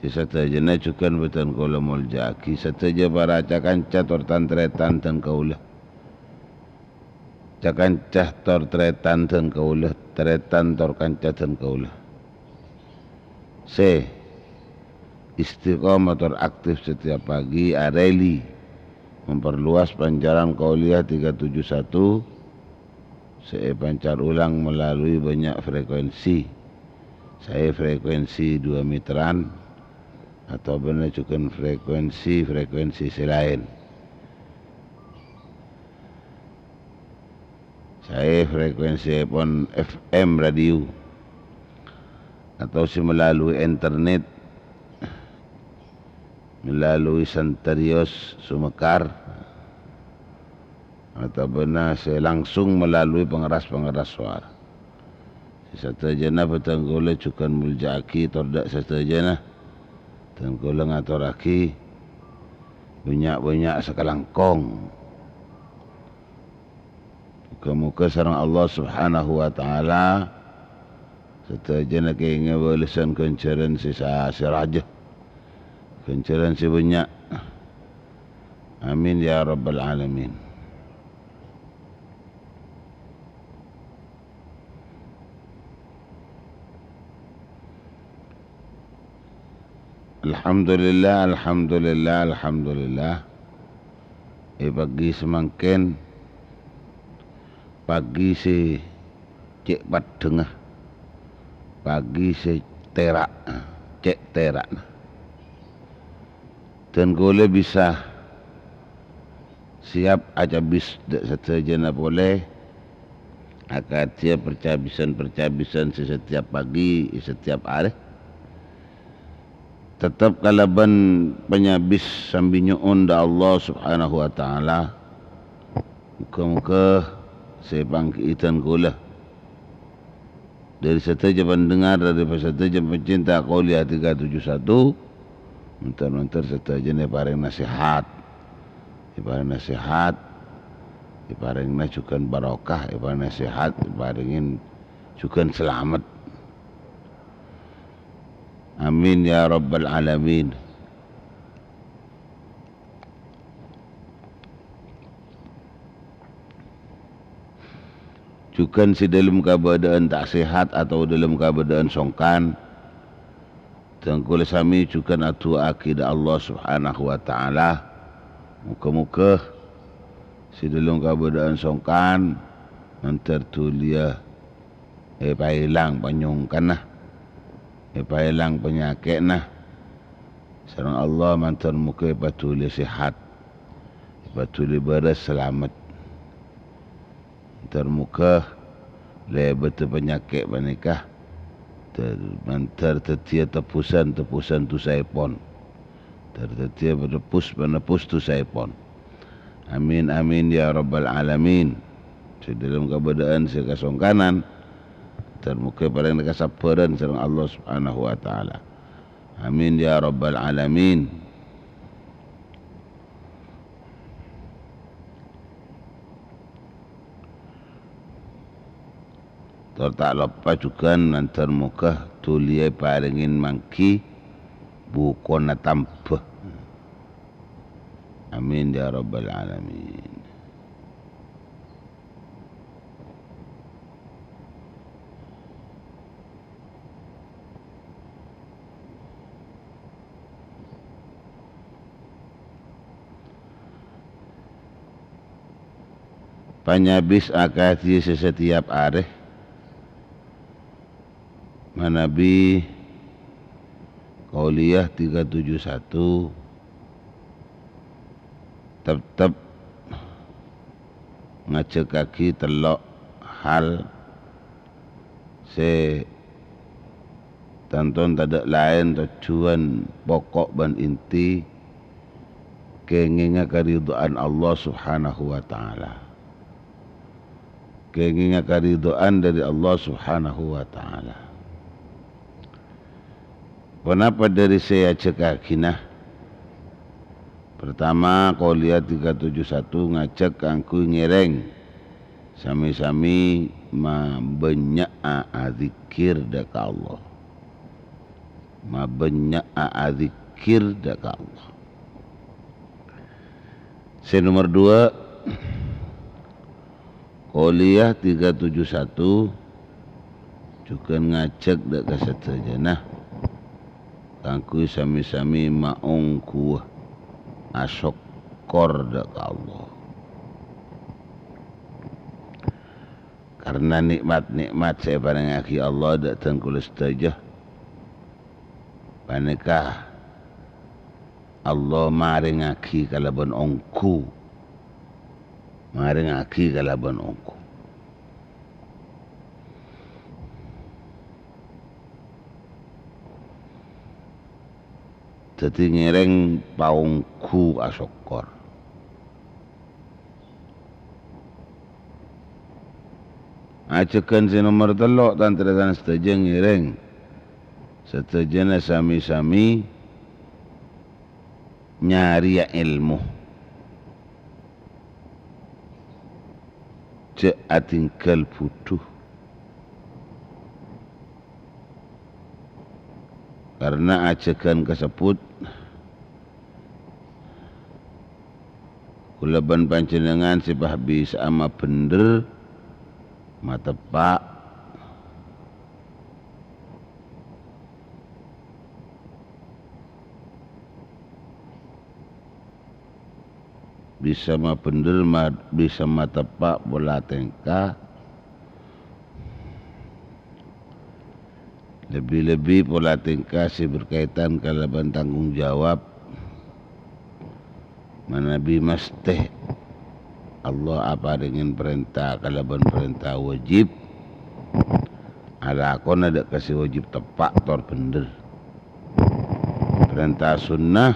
Sè sadhâjâna jhughân bhâdhân kaulâ moljâ'aghi, sadhâjâ para ca-kanca tor tan-tarètan dân kaulâ. Ca-kanca tor tarètan dân kaulâ, tarètan tor kanca dân kaulâ. Sè istiqomah tor aktif setiap pagi arèli memperluas pancaran kuliah tiga tujuh satu sè èpancar ulang melalui bânnya' frekuensi. Saè frekuensi dua meteran, atabâna jhughân frekuensi-frekuensi sè laèn. Saè frekuensièpon F M radio. atau sè melalui internet, melalui Sentarius Sumekar, otabâna sè langsung melalui pengeras-pengeras suara. Sè sadhâjâna bhâdhân kaulâ jhughân molja'aghi tor dâ' sadhâjâna. Bhâdhân kaulâ ngatorraghi bânnya'-bânnya' sakalangkong. Moghâ-moghâ sareng Allah Subhanahu wa Ta'ala sadhâjâna kèngèng bâlessan ghânjhârân sè sa-, sè rajâ, ghânjhârân sè bânnya'. Amin ya rabbal alamin. Alhamdulillah, alhamdulillah, alhamdulillah. È pagi samangkèn, pagi sè cè' peddhângnga, pagi sè tèra', cè' tèra'na. Bhâdhân kaulâ bisa siap acabis dâ' sadhâjâna polè, akadhi percabisan-percabisan sè setiap pagi, setiap arè. Tettep kalabân panyabis sambi nyo'on dâ' Allah Subhanahu wa Ta'ala. Moghâ-moghâ sè èpangghi'i bhâdhân kaulâ. Dâri sadhâjâ pandengar, dâri sadhâjâ pecinta Qolia tiga tujuh satu, mandhâr-mandhâr sadhâjâna èparèngana sehat. Èparèngana sehat, èparèngana jhughân barokah, èparèngana sehat, èparèngè jhughân salamet. Amin ya rabbal alamin. Jhughân sè dâlem kabâdâ'ân ta' sehat atau dâlem kabâdâ'ân songkan, bhâdhân kaulâ samè jhughân adu'aaghi dâ' Allah Subhanahu wa Ta'ala. Moghâ-moghâ sè dâlem kabâdâ'ân songkan mandhâr dhuliyâ èpaèlang panyongkanna, èpaèlang panyakè'na. Sareng Allah mandhâr moghâ èpadhuli sehat, èpadhuli bârâs salamet. Mandhâr moghâ lèbâdhâ panyakè' panèka dâ-, mandhâr dhâddhiyâ tebbhusan-tebbhusan dhusaèpon. Mandhâr dhâddhiyâ penebbhus-penebbhus dhusaèpon. Amin, amin, ya rabbal alamin. Sè dâlem kabâdâ'ân sè kasongkanan, mandhâr moghâ èparèngana kasabbhârân sareng Allah Subhanahu wa Ta'ala. Amin, ya rabbal alamin. Tor ta' loppa jhughân mandhâr moghâ dhuliyâ èparèngè mangghi bukona tamba. Amin ya rabbal alamin. Panyabis akadhi sè setiap arè, manabi Qolia tiga tujuh satu, teptep ngajhâkaghi tello' hal sè tanto tadâ' laèn tojjhuwân poko' bân inti, kèngènga karidho'an Allah Subhanahu wa Ta'ala. Kèngènga karidho'an dâri Allah Subhanahu wa Ta'ala. Ponapa dâri sè èajhâkaghina? Pertama, Qolia tiga tujuh satu ngajhâk kaangghuy ngèrèng, samè-samè mabânnya'a adzikkèr dâ' ka Allah. Mabânnya'a adzikkèr dâ' ka Allah. Sè nomer duwâ', Qolia tiga tujuh satu jhughân ngajhâk dâ' ka sadhâjâna kaangghuy samè-samè maongghuwâ asokkor dâ' ka Allah. Karna nè'mat-nè'mat sè èparèngaghi Allah dâ' dhân kaulâ sadhâjâ panèka Allah marèngaghi kalabân ongghu. Marèngaghi kalabân ongghu. Dhâddhi ngèrèng paongghu asokkor. Ajhâghân sè nomer tello', tan-tarètan sadhâjâ, ngèrèng sadhâjâna sami-sami nyarèya èlmo. Jhâ' adhingghâl budhu. Karna ajhâghân kasebbhut, kaulâ bân panjhennengngan sè pas bisa'a mabhendher, mateppa', bisa mabhendher, ma-, bisa mateppa' pola tèngka, lebbi-lebbi pola tèngka sè berkaitan kalabân tanggung jawab. Manabi mastè Allah aparèngè parènta kalabân parènta wajib, alakona dâ' ka sè wajib teppa' tor bhendher. Parènta sunnah,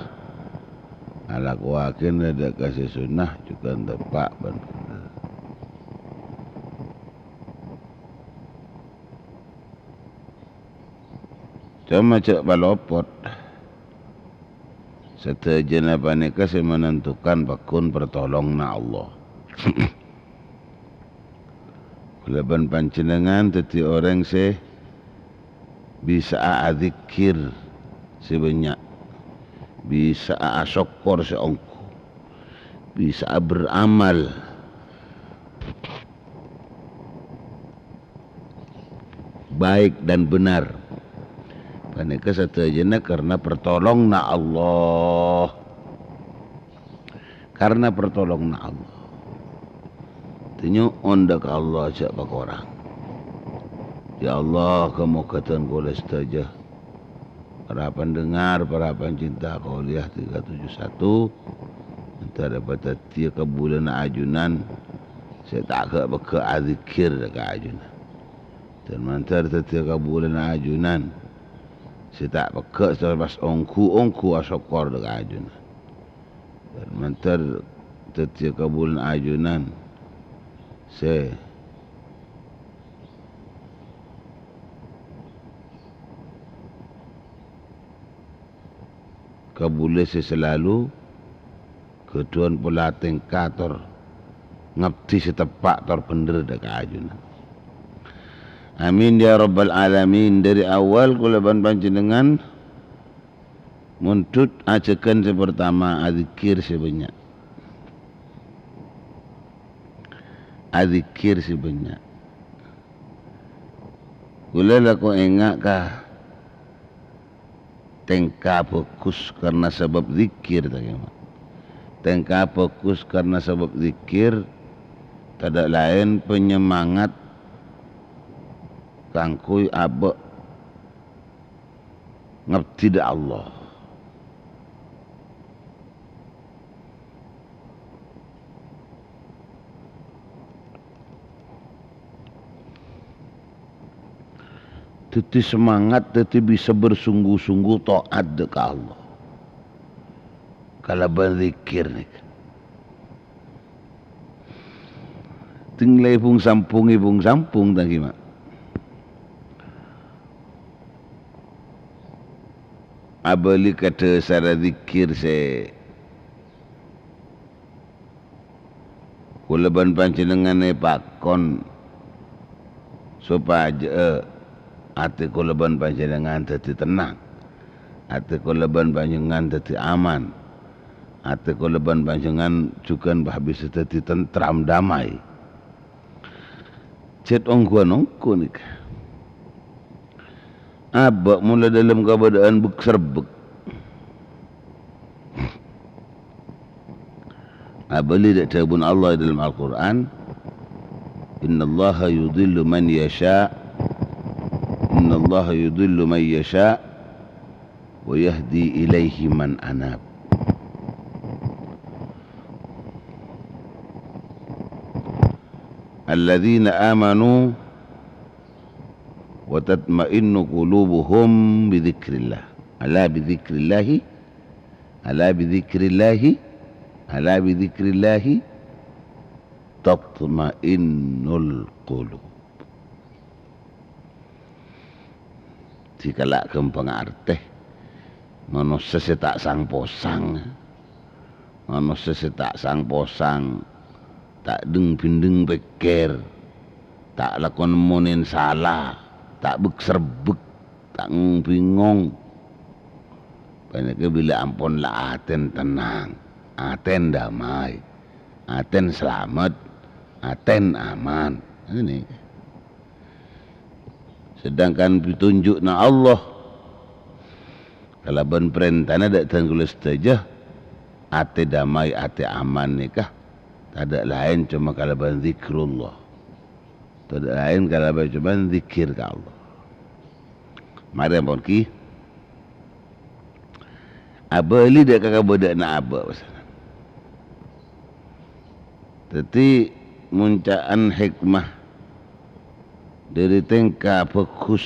alakowaghina dâ' ka sè sunnah jhughân teppa' bân bhendher. Coma jhâ' palopot, sadhâjâna panèka sè manentukan pagghun partolonganna Allah. Kaulâ bân panjhennengngan dhâddhi orèng sè bisa'a adzikkèr sè bânnya', bisa'a asokkor sè ongghu, bisa'a beramal baik dan benar. Panèka sadhâjâna karna partolonganna Allah. Karna partolonganna Allah. Nyo'on dâ' ka Allah jhâ' pakorang. Ya Allah, kamoghâ dân kaulâ sadhâjâ, para pandhengar, para pancinta Qauliyah tiga tujuh satu, èntar èpadhâddhiyâ kabulâna ajunan sè ta' ghâ'-pegghâ' adzikkèr ka ajunan. Dân mandhâr dhâddhiyâ kabulâna ajunan sè ta' pegghâ' sè pas ongghu-ongghu asokkor ka ajunan. Dân mandhâr dhâddhiyâ kabulâna ajunan sè kabulâ sè salalu ghâdhuwân pola tèngka tor ngabdi sè teppa' tor bhendher dâ' ka ajunan. Amin ya rabbal alamin. Dâri awal kaulâ bân panjhennengngan mondhut ajhâghân sè partama, adzikkèr sè bânnya'. Adzikkèr sè bânnya'. Kaulâ lako enga' ka tèngka bhâghus karna sabâb dzikkèr, ta' kèma. Tèngka bhâghus karna sabâb dzikkèr, tadâ' laèn panyemangat kaangghuy abâ' ngabdi dâ' Allah. Dhâddhi semangat, dhâddhi bisa bersungguh-sungguh taat dâ' ka Allah kalabân dzikir nèka. Tènglai bhung-sambhung, è bhung-sambhung, ta' kèma. Abâli ka dhâsarra dzikir sè kaulâ bân panjhennengngan èpakon sopajâ'â atè kaulâ bân panjhennengngan dhâddhi tennang, atè kaulâ bân panjhennengngan dhâddhi aman, atè kaulâ bân panjhennengngan jhughân pas bisa dhâddhi tentram, damai. Cèt ongghuwân ongghu nèka. Abâ' mon la dâlem kabâdâ'ân bek-, serbek. Abâli dâ' dhâbuna Allah è dâlem Al-Qur'an, "Innallaha yudhillu man yasha', innallaha yudhillu man yasha', wa yahdi ilaihi man anab." "Alladzina amanu wa tatma'innu qulubuhum bidzikrillah. Ala bidzikrillahi Ala bidzikrillahi, ala bidzikrillahi tatma'innul qulub. Dikala ghâmpang artè, manossa sè ta' sang-posang. Manossa sè ta' sang-posang, ta' dheng-bhindheng pèkkèr, ta' lako nemmonèn sala, ta' bek-serbek, ta' ngong-bingong. Panèka bilâ ampon la atèn tennang, atèn damai, atèn salamet, atèn aman. Ini. Sedangkan pitunju'na Allah kalabân parèntana dâ' dân kaulâ sadhâjâ, atè damai, atè aman nèka tadâ' laèn coma kalabân zikrullah. Tadâ' laèn kalabân coma zikir ka Allah. Marè ampon, Ki. Abâli dâ' ka kabâdâ'ânna abâ', pasana. Dhâddhi, mon ca'an hikmah dhâri tèngka bhâghus,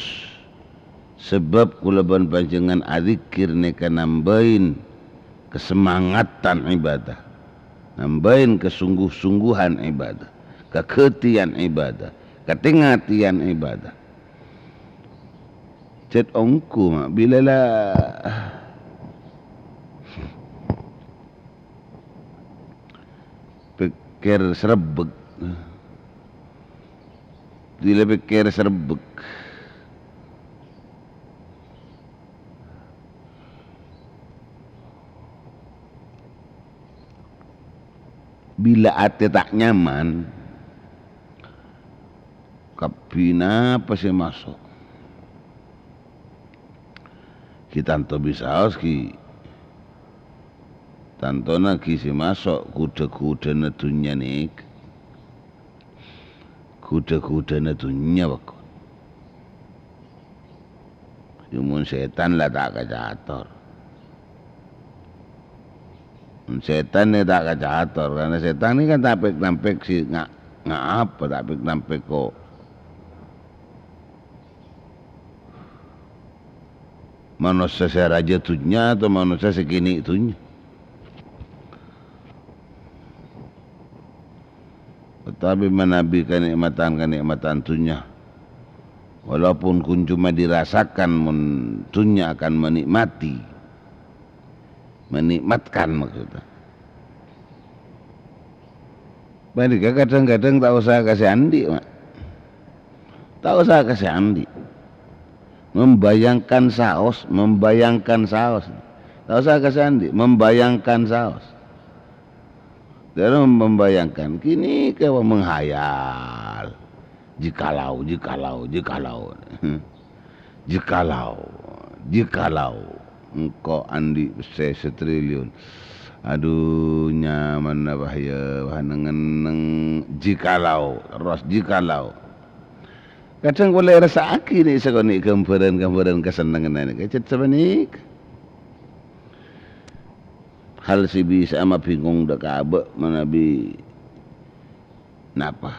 sabâb kaulâ bân panjhennengngan adzikir nèka nambâi kasemangatan ibadah, nambâi kasongghu-songghuwân ibadah, kaghâtèyan ibadah, katè-ngatèyan ibadah. Cèt ongghu, ma', bilâ la pèkkèr serbek. Bilâ pèkkèr serbek. Bilâ atè ta' nyaman, kabbhi napa sè maso'? Ghi tanto bisaos, ghi. Tantona ghi sè maso' ghudhâ-ghudhâna dhunnya nèka. Ghudhâ-ghudhâna dhunnya, bâko. Yâ, mon sètan la ta' kacator. Mon sètan nè ta' kacator, karna sètan nè kan tapèk-tampèk sè nga-, ngapa tapèk-tampèk ko'. Manossa sè rajâ dhunnya atau manossa sè kènè' dhunnya. Tetapi manabi kanikmatan-kanikmatan dhunnya, walaupun ghun coma dirasakan, mon dhunnya akan menikmati, menikmatkan maksudnya. Panèka kadhâng-kadhâng ta' osa ka sè andi', ma'. Ta' osa ka sè andi'. Membayangkan saos, membayangkan saos. Ta' osa ka sè andi', membayangkan saos. Dhâri membayangkan, kènè' ka menghayal. Jikalau, jikalau, jikalau. Jikalau, jikalau engko' andi' pèssè satriliun. Adu, nyamanna, bah, yâ, bah, neng-enneng. Jikalau, terros jikalau. Kadhâng polè èrassa'aghi nè' sakonè' ghâmbhârân-ghâmbhârân kasennengnganna nèka, cèt sapanèka. Hal sè bisa'a mabhingong dâ' ka abâ' manabi napa?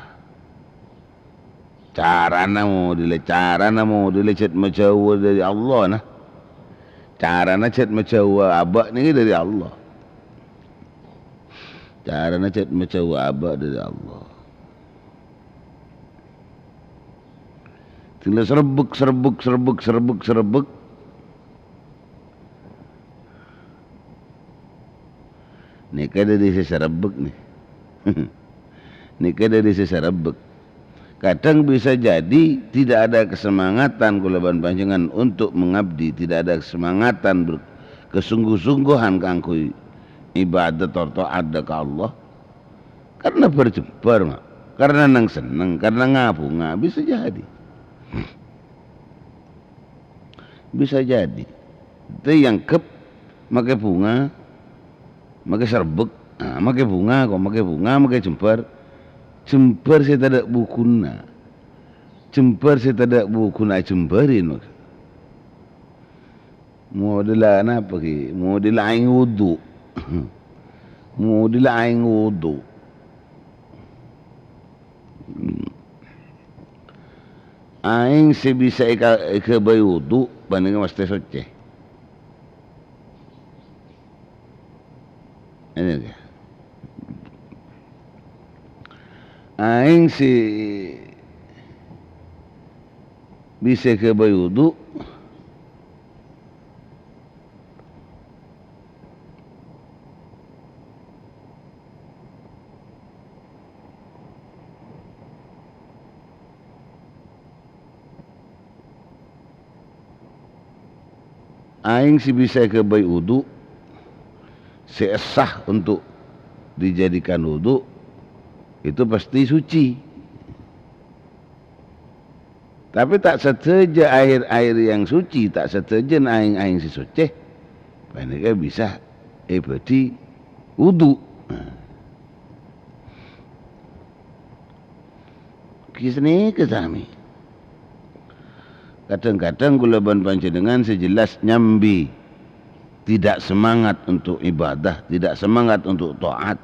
Carana modèla, carana modèla cèt majâuwâ dâri Allah, na. Carana cèt majâuwâ abâ' nèka dâri Allah. Carana cèt majâuwâ abâ' dâri Allah. Tinggal serbek, serbek, serbek, serbek, serbek. Nèka dâri sè sarebbek, nè. Nèka dâri sè sarebbek. Kadang bisa jadi tidak ada kesemangatan kaulâ bân panjhennengngan untuk mengabdi, tidak ada kesemangatan ber-, kesungguh-sungguhan kaangghuy ibadat tor taat ka Allah. Karena berjembar, ma'. Karena nang-senneng, karena ngabhunga, bisa jadi. Bisa jadi. Tè èangghep makè bhunga, makè serbek, ah, makè bhunga ko', makè bhunga, makè jembar. Jembar sè tadâ' bughuna. Jembar sè tadâ' bughuna ajembarin, maksud. Modèla napa, ghi? Modèla aèng wudu. Modèla aèng wudu. Aèng sè bisa èka-, èghâbây wudu, panèka mastè soccè. Aèng sè bisa èghâbây wudu', aèng sè bisa èghâbây wudu', sè sah untuk dijadikan wudu', itu pasti suci. Tapè ta' sadhâjâ aèr-aèr yang suci, ta' sadhâjâna aèng-aèng sè soccè, panèka bisa èbâdhi wudu'. Nah. Ghi sanèka samè. Kadhâng-kadhâng kaulâ bân panjhennengngan sè jelas nyambi tidak semangat untuk ibadah, tidak semangat untuk taat,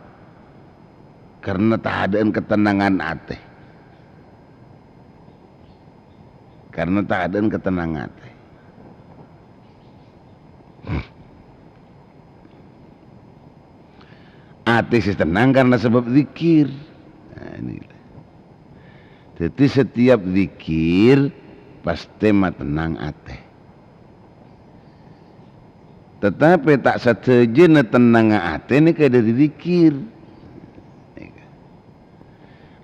karena tadâ'ân katennangan atè. Karena tadâ'ân katennangan atè. Atè sè tennang karena sebab zikir. Nah, ini. Jadi, setiap zikir pasti matennang atè. Tetapi ta' sadhâjâna tennangnga atè nèka dâri zikir.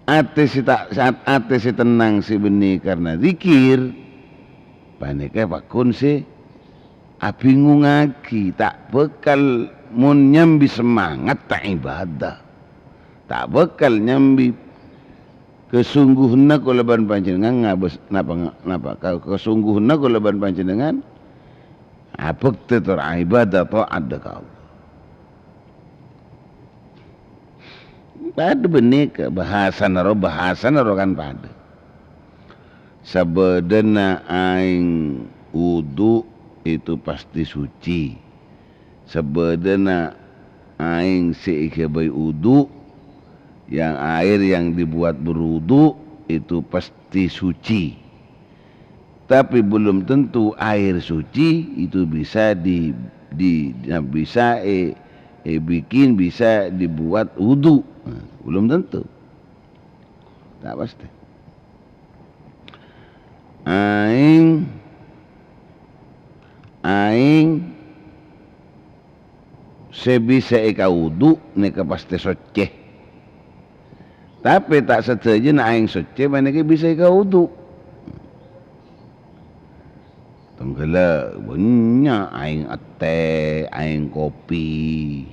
Atè sè ta-, saat atè sè tennang sè bânnè karena zikir, panèka pagghun sè abingungaghi, ta' bhâkal mon nyambi semangat ta' ibadah. Ta' bhâkal nyambi kasongguhanna kaulâ bân panjhennengngan ngabâs-, napa, napa, ka-, kasongguhanna kaulâ bân panjhennengngan abhâktè tor aibadah, taat dâ' ka Allah. Padâ bânnè ka bhâsana ro-, bhâsana rowa kan padâ. Sabâdâna aèng wudu' itu pasti suci. Sabâdâna aèng sè èghâbây wudu', yang air yang dibuat berwudu' itu pasti suci. Tapi belum tentu air suci itu bisa di, di, bisa, eh, eh, bikin, bisa dibuat wudu. Nah, belum tentu. Tak pasti. Aèng, aèng sè bisa èkawudu' nèka pastè soccè. Tapè ta' sadhâjâna aèng soccè panèka bisa èkawudu'. Tèngghâllâ' bânnya' aèng ètè, aèng kopi,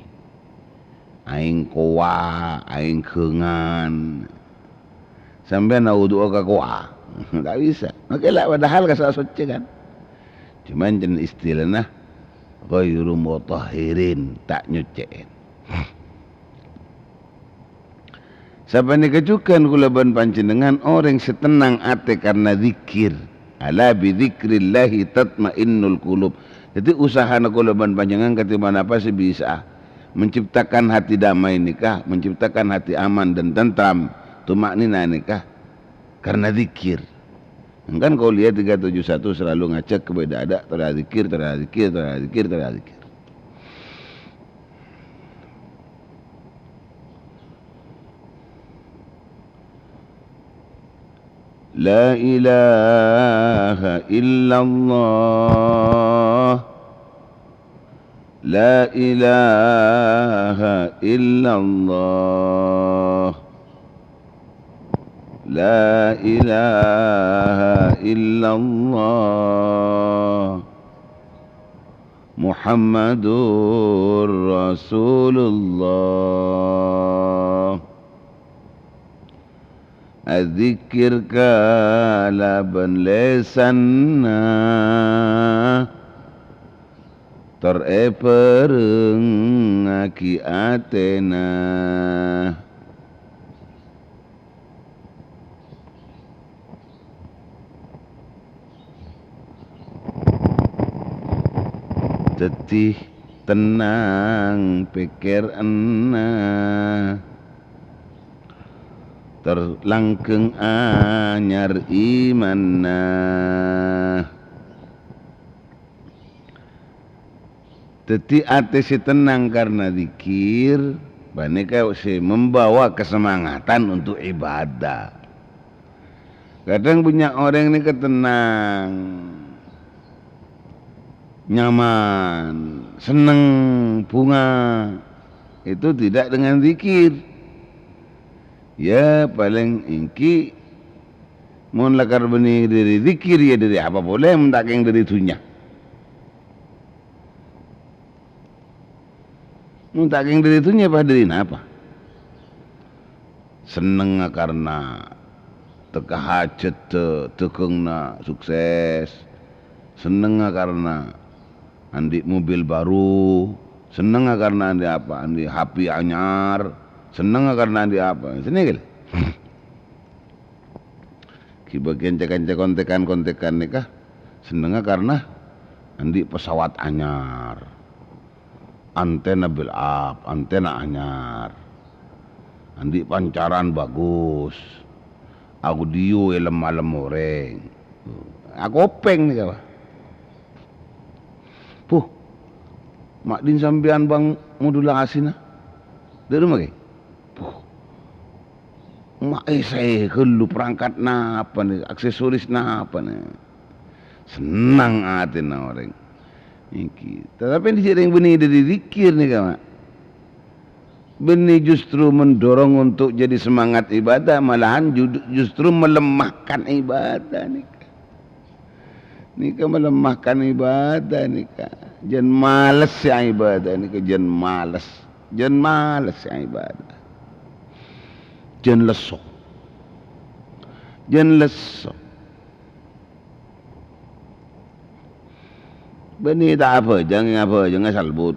aèng kowa, aèng ghângan. Sampèyan awudu'a ka kowa. Ta' bisa. Makè la padahal kassa' soccè, kan. Cuman cèn istilana ghairu mutahhirin, ta' nyoccè'è. Sapanèka jhughân kaulâ bân panjhennengngan orèng sè tennang atè karna dzikir. "Ala bi dzikrillahi tatmainnul qulub." Dhâddhi, usahana kaulâ bân panjhennengngan kadhi ponapa sè bisa'a menciptakan hati damai nèka, menciptakan hati aman dan tentram, tuma'ninah nèka karna dzikir. Kan Qauliyah tiga tujuh satu selalu ngajak kepada ada, tora dzikir, tora dzikir, tora dzikir, tora dzikir. La ilaha illallah. La ilaha illallah. La ilaha illallah. Muhammadur Rasulullah. Adzikir kalabân lèsanna, tor èbhârengngaghi atèna. Dhâddhi tennang pèkkèranna, tor langghâng anyar imanna. Dhâddhi, atè sè tennang karna dzikir, panèka sè membawa kasemangatan untuk ibadah. Kadhâng bânnya' orèng nèka tennang, nyaman, senneng, bhunga, itu tidak dengan dzikir. Ya, palèng èngghi mon lakar bânnè dhâri dzikir, ya dhâri apa polè mon ta' kèng dhâri dhunnya. Mon ta' kèng dhâri dhunnya, pas dhâri napa? Sennengnga karna tekka hajhâddhâ, dhâghângnga sukses. Sennengnga karna andi' mobil baru. Sennengnga karna andi' apa? Andi' H P anyar. Sennengnga karna andi' apa? Senneng, ghi. Ghibâ kanca-kanca kontèkan-kontèkan nèka sennengnga karna andi' pesawat anyar, antena build up, antena anyar, andi' pancaran bagus, audio èlem-malem orèng. Akopèng nèka, Pak. Buh, ma' dhin sampèyan bâng modulasi, na? Dhâri ma' kè? Buh, ma' èssè ghâllu perangkat napa nè, aksesoris napa nè. Sennang atèna orèng. Èngghi. Tetapi dhi' orèng bânnè dhâri dzikir nèka, Ma'. Bânnè justru mendorong untuk jadi semangat ibadah, malahan ju-, justru melemahkan ibadah nèka. Nèka melemahkan ibadah nèka. Jhân males sè ibadah nèka, jhân males. Jhân males sè ibadah. Jhân lesso. Jhân lesso. Bânnè ta' abhâjâng, abhâjâng asalbut.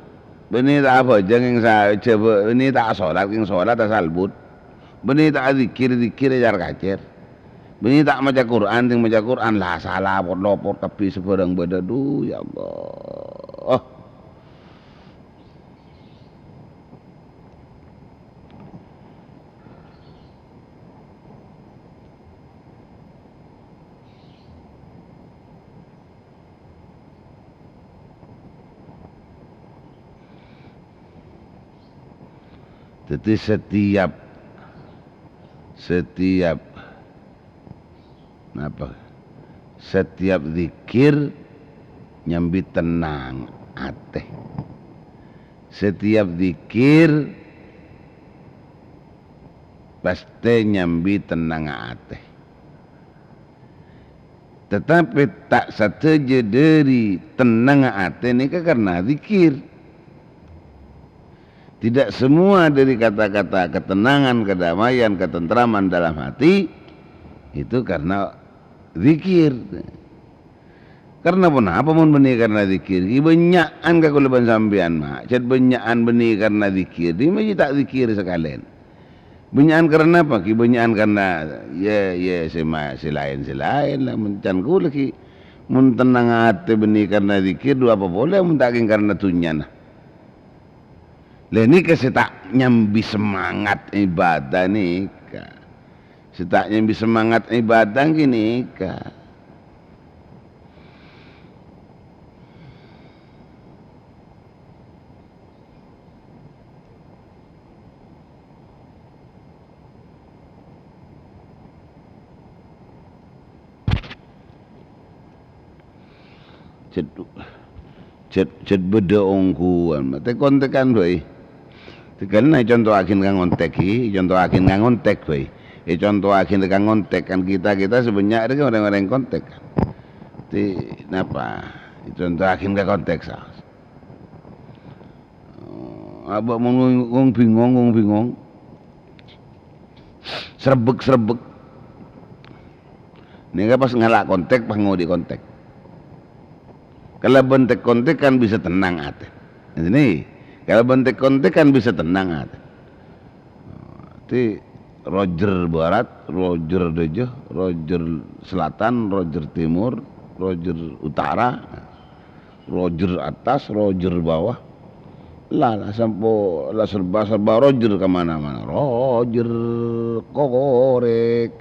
Bânnè ta' abhâjâng, sa-, jhâ-, bânnè ta' asolat, kèng solat asalbut. Bânnè ta' adzikkèr, dzikkèr acar-kacèr. Bânnè ta' maca Qur'an, sè maca Qur'an la sala, pot-lopot kabbhi sabhârâng bâdâ. Dhu, ya Allah. Dhâddhi, setiap, setiap, napa? Setiap dzikir nyambi tennang atè. Setiap dzikir pastè nyambi tennangnga atè. Tetapi ta' sadhâjâ dhâri tennangnga atè nèka karna dzikir. Tidak semua dari kata-kata ketenangan, kedamaian, ketentraman dalam hati itu karena dzikir. Karna ponapa mon bânnè karna dzikir? Ghi bânnya'an kaulâ bân sampèyan, Ma'. Cè' bânnya'an bânnè karna dzikir, dimma jiyâ ta' dzikir sakalèyan. Bânnya'an karna apa? Ghi bânnya'an karna, ya, ya, sè ma-, sè laèn, sè laèn la. Mon can kaulâ ghi, mon tennang atè bânnè karna dzikir, dhu apa polè mon ta' kèng karna dhunnyana. Lha nèka sè ta' nyambi semangat ibadah nèka. Sè ta' nyambi semangat ibadah ghi nèka. Cè', cè', cè' bâdâ ongghuwân, ma' tèk-kontèkan bhâi. Tèghâlna èconto'aghin ka ngontèk, ghi, èconto'aghin ka ngontèk bhâi. Èconto'aghin ka ngontèk, kan kita-kita sè bânnya' rèya orèng-orèng kontèk, kan. Ti, napa? Èconto'aghin ka kontèk, saos. Abâ' mon wong, wong bingong, wong bingong. Srebbek-srebbek. Nèka pas ngala' kontèk, pas ngodhi' kontèk. Kalabân tèk-kontèkan bisa tennang atè. Ngghi, kalabân tèk-kontèkan bisa tennang atè. Ti Roger Barat, Roger Dâjâ, Roger Selatan, Roger Timur, Roger Utara. Roger atas, Roger bawah. La, la, sampo-, la serba-serba Roger ka mana-mana. Roger korek.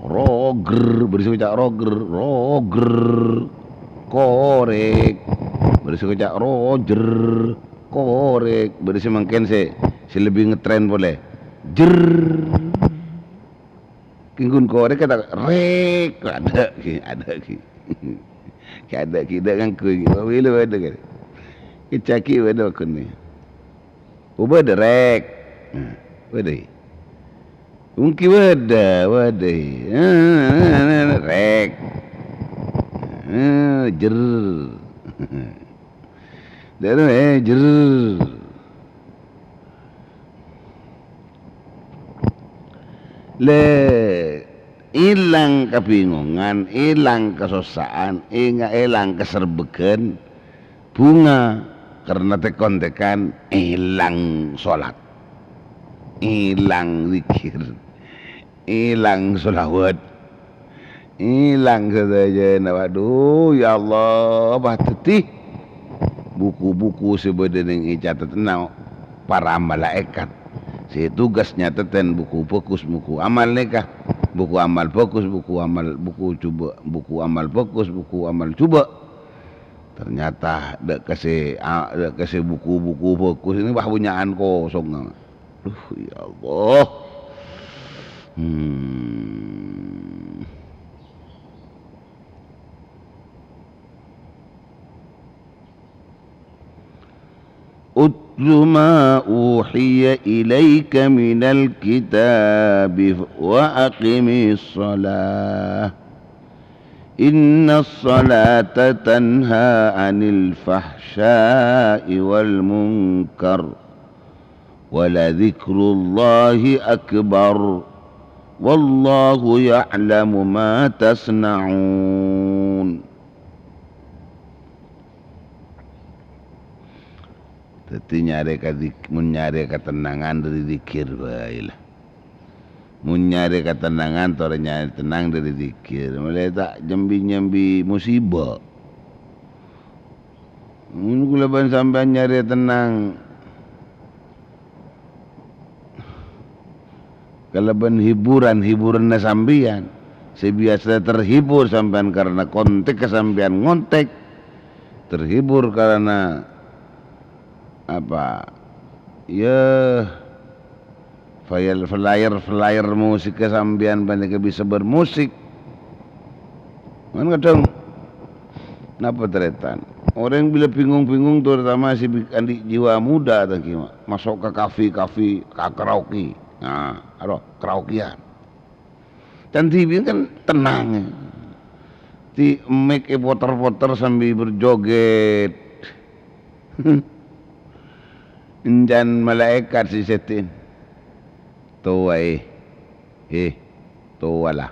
Roger, bâri' sè ngoca' Roger, Roger korek. Bâdâ sè ngoca' rojer, korèk, bâdâ sè mangkèn sè, sè lebbi ngetren polè. Jer. Kèng ghun korèk kata rèk, adâ' ghi, adâ' ghi. Adâ' ghi, adâ' ngangghuy ghi. Wila bâdâ kan. Kèca'aghi bâdâ ghun nè. Oh, bâdâ rèk. Nah, bâdâ. Mungkin bâdâ, bâdâ. Rèk. Eh, jer. Dâ' remma, eh, jer. Lè, èlang kabingongan, èlang kasossa'an, ènga-, èlang kaserbhâghân, bhunga karna tèk-kontèkan, èlang solat, èlang zikir. Èlang sholawat. Èlang sadhâjâna. Waduh, ya Allah, pas dhâddhi buku-buku sè bâdâ nèng ècatetna para malaèkat sè tugas nyatetèn buku bhâghus, buku amal nèka, buku amal bhâghus, buku amal, buku jhubâ', buku amal bhâghus, buku amal jhubâ'. Ternyata dâ' ka sè, a-, dâ' ka sè buku-buku bhâghus nèka, wah, bânnya'an kosong. Duh, ya Allah. Hmm. اتل ما أوحي إليك من الكتاب وأقم الصلاة إن الصلاة تنهى عن الفحشاء والمنكر ولذكر الله أكبر والله يعلم ما تصنعون. Dhâddhi nyarè ka dik-, mon nyarè katennangan dâri dzikir bhâi la. Mon nyarè katennangan, torè nyarè tennang dâri dzikir. Molaè ta' nyambi-nyambi musibâ. Mon kaulâ bân sampèyan nyarè tennang kalabân hiburan-hiburanna sampèyan, sè biyasa terhibur sampèyan karna kontèk sampèyan ngontèk, terhibur karna apa? Ya, file-, flyer-flyer musikka sampèyan panèka bisa bermusik. Kan kadhâng napa tarètan? Orèng bilâ bingung-bingung, terutama sè bi-, andi' jiwa muda tadi, Ma', maso' ka kafe-kafe, ka karaoke. Nah, arowa, karaokean. Can dhibi'en kan tennang. Di mic èpoter-poter sambi berjoget. Encan malaèkat sè sèdhi'en. Towa, eh. Eh, towa la.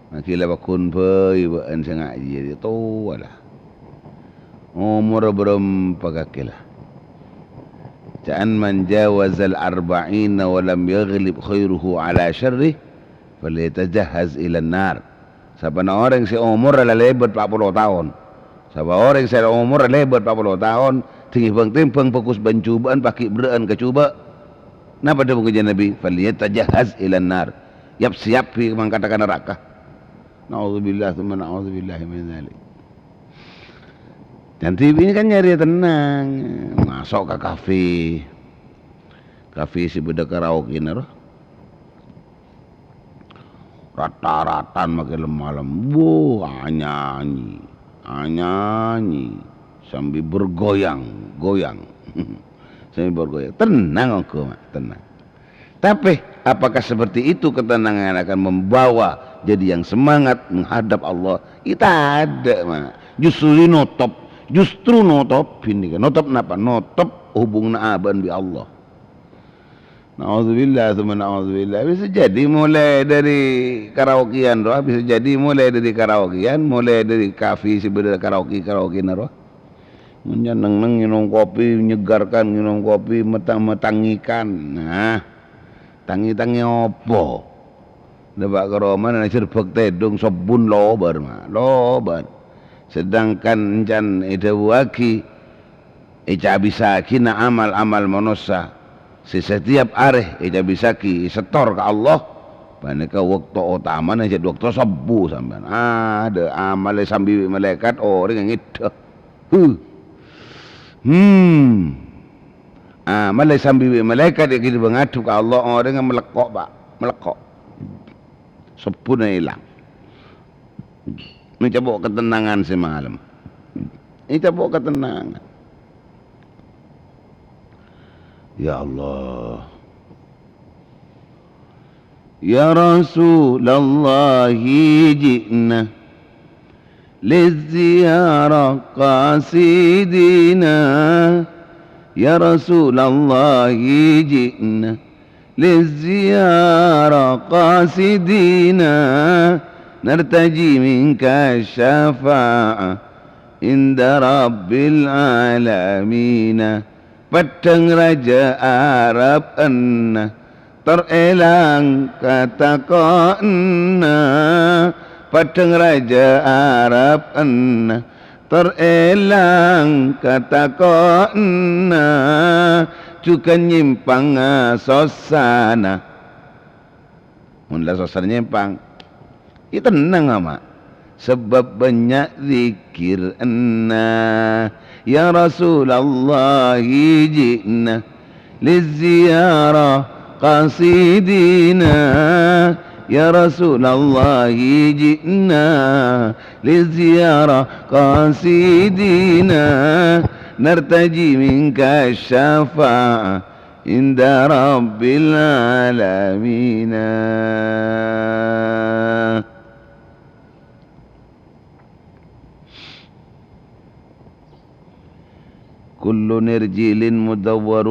Mangkèn la pagghun bhâi bâ'en sè ngajhi, towa la. Omorra bârâmpa kakè la? Ca'an, "Man jawazal arba'ina wa lam yaghlib khairuhu ala syarrih, falyatajahhaz ilan nar." Sabâna orèng sè omorra la lèbât pa' polo taon, sabâ orèng sè omorra lèbât pa' polo taon, dhing è bâng-tèmbâng bhâghus bân jhubâ'ân paghi' berrâ'ân ka jhubâ'. Napa dhâbuna Kanjeng Nabi? "Falyatajahhaz ilan nar." Yap-sèyap bi' mangkadhâ ka naraka. Na'udzubillah, tsumma na'udzubillahi min dzalik. Can dhibi'en kan nyarè tennang, maso' ka kafe. Kafe sè bâdâ karaokena, rowa. Rat-taratan makè lem-malem. Wuh, anyanyi, anyanyi, sambil bergoyang-goyang. Sambil bergoyang. Tennang ongghu, Ma', tennang. Tapè, apakah seperti itu ketenangan akan membawa jadi yang semangat menghadap Allah? Ya, tadâ', Ma'. Justru notop, justru notop ini kan. Notop napa? Notop hubunganna abâ'na bi' Allah. Na'udzubillah, tsumma na'udzubillah. Bisa jadi mulai dari karaokean, rowa. Bisa jadi mulai dari karaokean, mulai dari kafe sè bâdâ karaoke-karaokena, rowa. Neng-neng ngènom kopi, menyegarkan, ngènom kopi, metang-, metangikan. Nah, tangi-tangi apa? Dâpa' ka romana, jhârbâk tèdung, sobbhun lobâr, Ma', lobâr. Sedangkan encan èdhâbuwaghi, ècabissaghina amal-amal manossa sè setiap arè ècabissaaghi èsetor ka Allah, panèka bâkto otamana jhât bâkto sobbhu sampèyan. Adâ' amalla sambi bi' malaèkat, orèng ngèdhâ. Huh. Hmm. Ah, malè sambi bi' malaèkat èghibâ ngadhep ka Allah, orèngnga malèkko', Pak. Malèkko'. Sebbhuna èlang. Ècapo' katennangan sè malem. Ècapo' katennangan. Ya Allah. يا رسول الله جئنا للزيارة قاصدينا. يا رسول الله جئنا للزيارة قاصدينا. نرتجي منك الشفاعة عند رب العالمين. Peddhâng rajâ arep enna, tor èlang katako'na. Peddhâng rajâ arep enna, tor èlang katako'na. Jhughân nyèmpangnga sossana. Mon la sossana nyèmpang, ya tennang, Ama'. Sabâb bânnya' zikir enna. يا رسول الله جئنا للزيارة قاصدينا. يا رسول الله جئنا للزيارة قاصدينا. نرتجي منك الشفاعة عند رب العالمين. كل نرجيل مدور،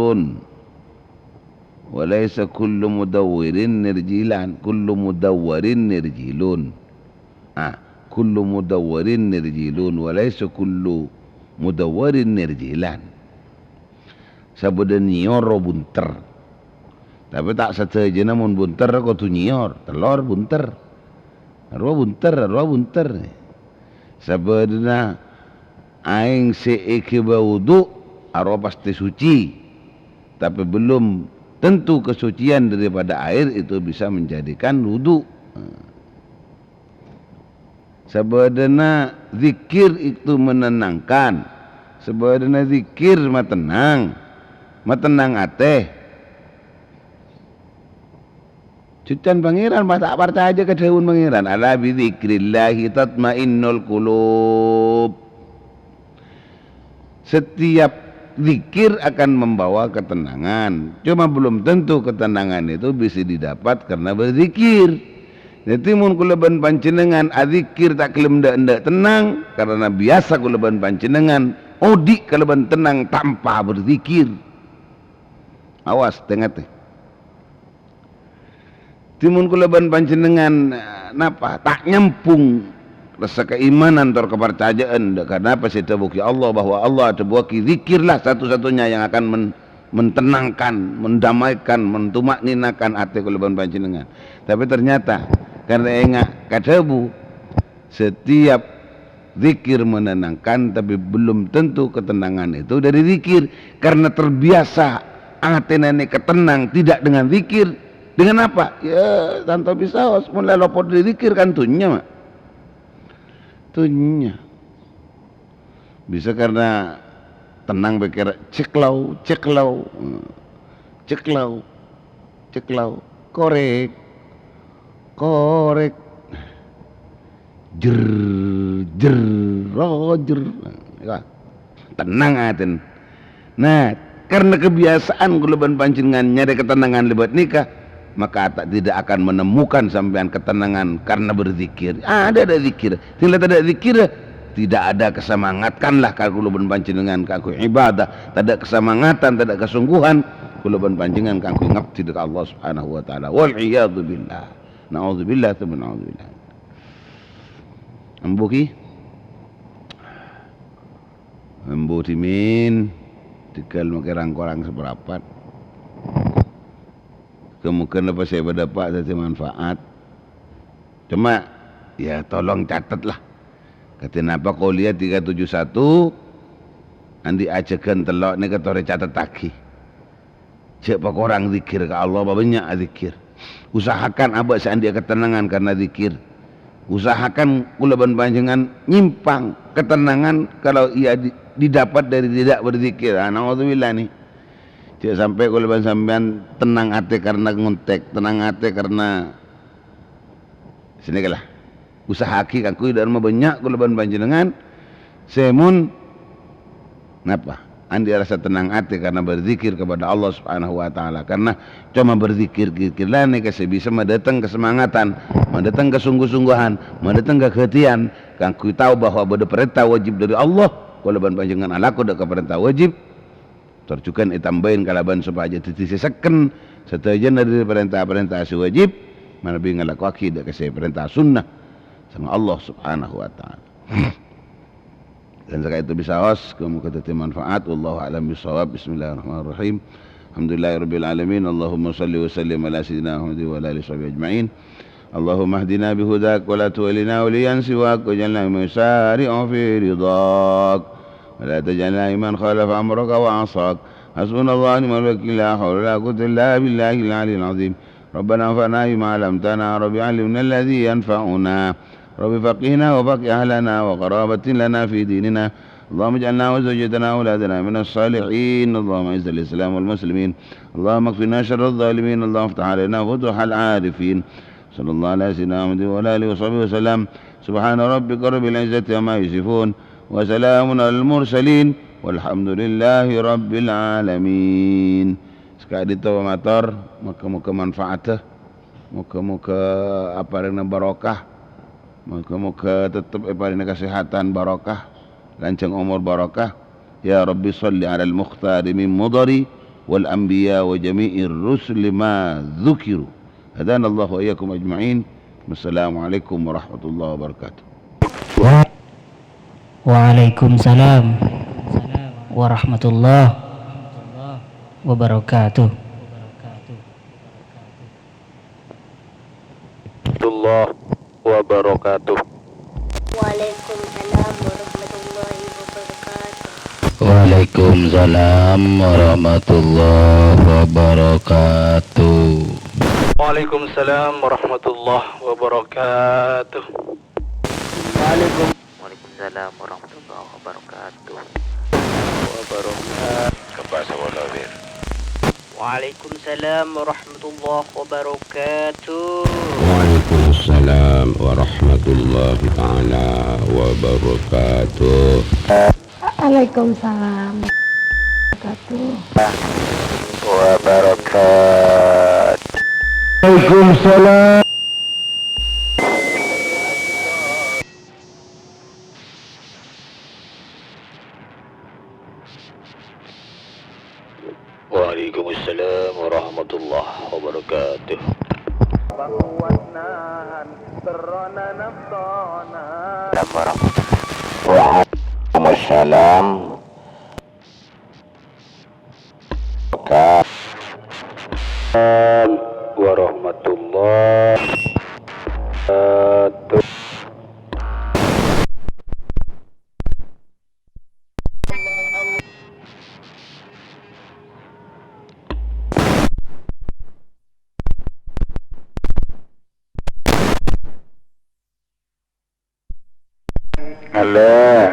وليس كل مدور نرجيلان، كل مدور نرجيل. Ah, كل مدور نرجيل، وليس كل مدور نرجيلان. Sabâdhâna nyior rowa bunter. Tapè ta' sadhâjâna mon bunter kodhu nyior, tello rowa bunter. Rowa bunter, rowa bunter. Sabâdhâna aèng sè èghibâ wudu' arowa pastè suci, tapè belum tentu kesucian daripada air itu bisa menjadikan wudu'. Sabâdhâna zikir itu menenangkan. Sabâdhâna zikir matennang, matennang atè. Jhughân Pangèran, pas ta' parcajâ ka dhâbuna Pangèran, "Ala bi dzikrillahi tatmainnul qulub." Setiap zikir akan membawa ketenangan. Cuma belum tentu ketenangan itu bisa didapat karena berzikir. Dhâddhi, mon kaulâ bân panjhennengngan adzikir ta' ghellem dâ'-endâ' tennang, karena biyasa kaulâ bân panjhennengngan odi' kalabân tennang tanpa berzikir. Awas, tè-ngatè. Dhimèn kaulâ bân panjhennengngan, eh, napa, ta' nyambhung rassa kaimanan tor kaparcajâ'ân, dâ' ka napa sè èdhâbuwaghi Allah, bahwa Allah adhâbuwaghi, "Zikirlah satu-satunya yang akan men-, mentenangkan, mendamaikan, mentumakninakan atè kaulâ bân panjhennengngan." Tapè ternyata, karena enga' kadhâbu, setiap zikir menenangkan, tapi belum tentu ketenangan itu dari zikir. Karena terbiasa atèna nèka tenang tidak dengan zikir. Dengan apa? Ya, tanto bisa, mon la lopot dari zikir kan dhunnya, Mak. Dhunnya. Bisa karena tenang pèkkèr, ceklau, ceklau, ceklau, ceklau, korèk, korèk, jer, jer, rojer. Ya. Tenang atèna. Nah, karena kebiasaan kaulâ bân panjhennengngan nyarè ketenangan lèbât nèka, maka ta-, tidak akan menemukan sampèyan ketenangan karena berzikir. Ada, ada zikir. Sè la tadâ' zikir, tidak ada kesemangatkanlah ka kaulâ bân panjhennengngan kaangghuy ibadah. Tadâ' kesemangatan, tadâ' kesungguhan kaulâ bân panjhennengngan kaangghuy ngabdi ka Allah Subhanahu wa Ta'ala. Wal iyadzu billah. Naudzubillah, tsumma naudzubillah. Ambu, Ki. Ambu dhimèn, tèngghâl makè rang-korang saparapat. Moghâ-moghâ napa sè èpadhâpa' dhâddhi manfaat. Cuma, ya tolong catet lah. Kadhi napa kuliah tiga tujuh satu, andi' ajhâghân tello' nèka torè catettaghi. Jhâ' pakorang zikir ka Allah, pabânnya' zikir. Usahakan abâ' sè andi'â ketenangan karena zikir. Usahakan kaulâ bân panjhennengngan nyimpang ketenangan kalau iya di-, didapat dari tidak berzikir. Ah, naudzubillah, nih. Jhâ' sampè' kaulâ bân sampèyan tenang atè karena ngontek, tenang atè karena Sanèka la, usaha'aghi kaangghuy dâ'remma bânnya' kaulâ bân panjhennengngan sè mon, napa? Andi' rassa tennang atè karena berzikir kepada Allah Subhanahu wa Ta'ala. Karena coma berzikir-zikir la nèka sè bisa madâteng kasemangatan, madâteng kasongguh-songguhan, madâteng kaghâtèyan kaangghuy tao bahwa bâdâ parènta wajib dâri Allah, kaulâ bân panjhennengngan alako dâ' ka parènta wajib, Tor jhughân ètambâi kalabân sopajâ dhâddhi sè sekken sadhâjâna dâri parènta-parènta sè wajib, manabi ngalakowaghi dâ' ka sè parènta sunnah sareng Allah Subhanahu wa Ta'ala. Dan saka'dinto bisa aos, moghâ dhâddhi manfaat. Wallahu a'lam bishawab. Bismillahirrahmanirrahim. Alhamdulillahirabbil alamin. Allahumma shalli wa sallim ala sayyidina Muhammadin wa ala alihi washabihi ajma'in. اللهم اهدنا بهداك ولا تولنا وليا سواك واجعلنا ممن يسارع في رضاك ولا تجعلنا ممن خالف أمرك وعصاك. حسبنا الله ونعم الوكيل، لا حول ولا قوة إلا بالله العلي العظيم. ربنا انفعنا بما علمتنا، رب علمنا الذي ينفعنا، رب فقهنا وفقه أهلنا وقرابة لنا في ديننا. اللهم اجعلنا وزوجتنا وأولادنا من الصالحين. اللهم أعز الإسلام والمسلمين. اللهم اكفنا شر الظالمين. اللهم افتح علينا فتوح العارفين. صلى الله على سيدنا محمد وعلى آله وصحبه وسلم. سبحان ربك رب العزة عما يصفون. وسلام على المرسلين. والحمد لله رب العالمين. Saka'dinto pamator, moghâ-moghâ manfaat, moghâ-moghâ aparèngana barokah, moghâ-moghâ tettep èparèngana kasèhatan barokah, lanjhâng omor barokah. يا رب صل على المختار من مضر والأنبياء وجميع الرسل ما ذكروا. هدانا الله وإياكم أجمعين. والسلام عليكم ورحمة الله وبركاته. Waalaikumsalam warahmatullahi wabarakatuh. Warahmatullahi wabarakatuh. Waalaikumsalam warahmatullahi wabarakatuh. Waalaikumsalam warahmatullahi wabarakatuh. Waalaikumsalam warahmatullahi wabarakatuh. Waalaikum- Waalaikumsalam warahmatullahi wabarakatuh. Wabarakatuh. Kembali. Waalaikumsalam warahmatullahi wabarakatuh. Waalaikumsalam warahmatullahi taala wabarakatuh. Waalaikumsalam warahmatullahi wabarakatuh. Wabarakatuh. Waalaikumsalam. Waalaikumsalam warahmatullahi wabarakatuh. Waalaikumsalam. Warahmatullahi wabarakatuh. Ngalè.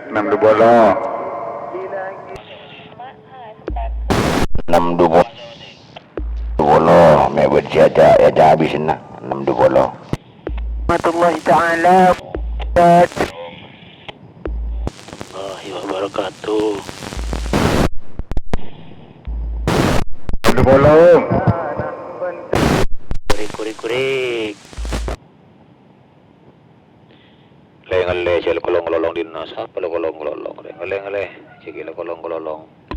Ennem du polo. Ennem du polo. Du polo. Mè' bâdâ sè ajâ-, ajâ abisna. Ennem du polo. Warahmatullahi taala wabarakatuh. Warahmatullahi wabarakatuh. Du polo. Kurik, kurik, kurik. Lè-ngalè, jhâ' la kolong-kolong dinna', sapa la kolong-kolong, rè? Ngalè-ngalè, jhâ' la kolong-kolong.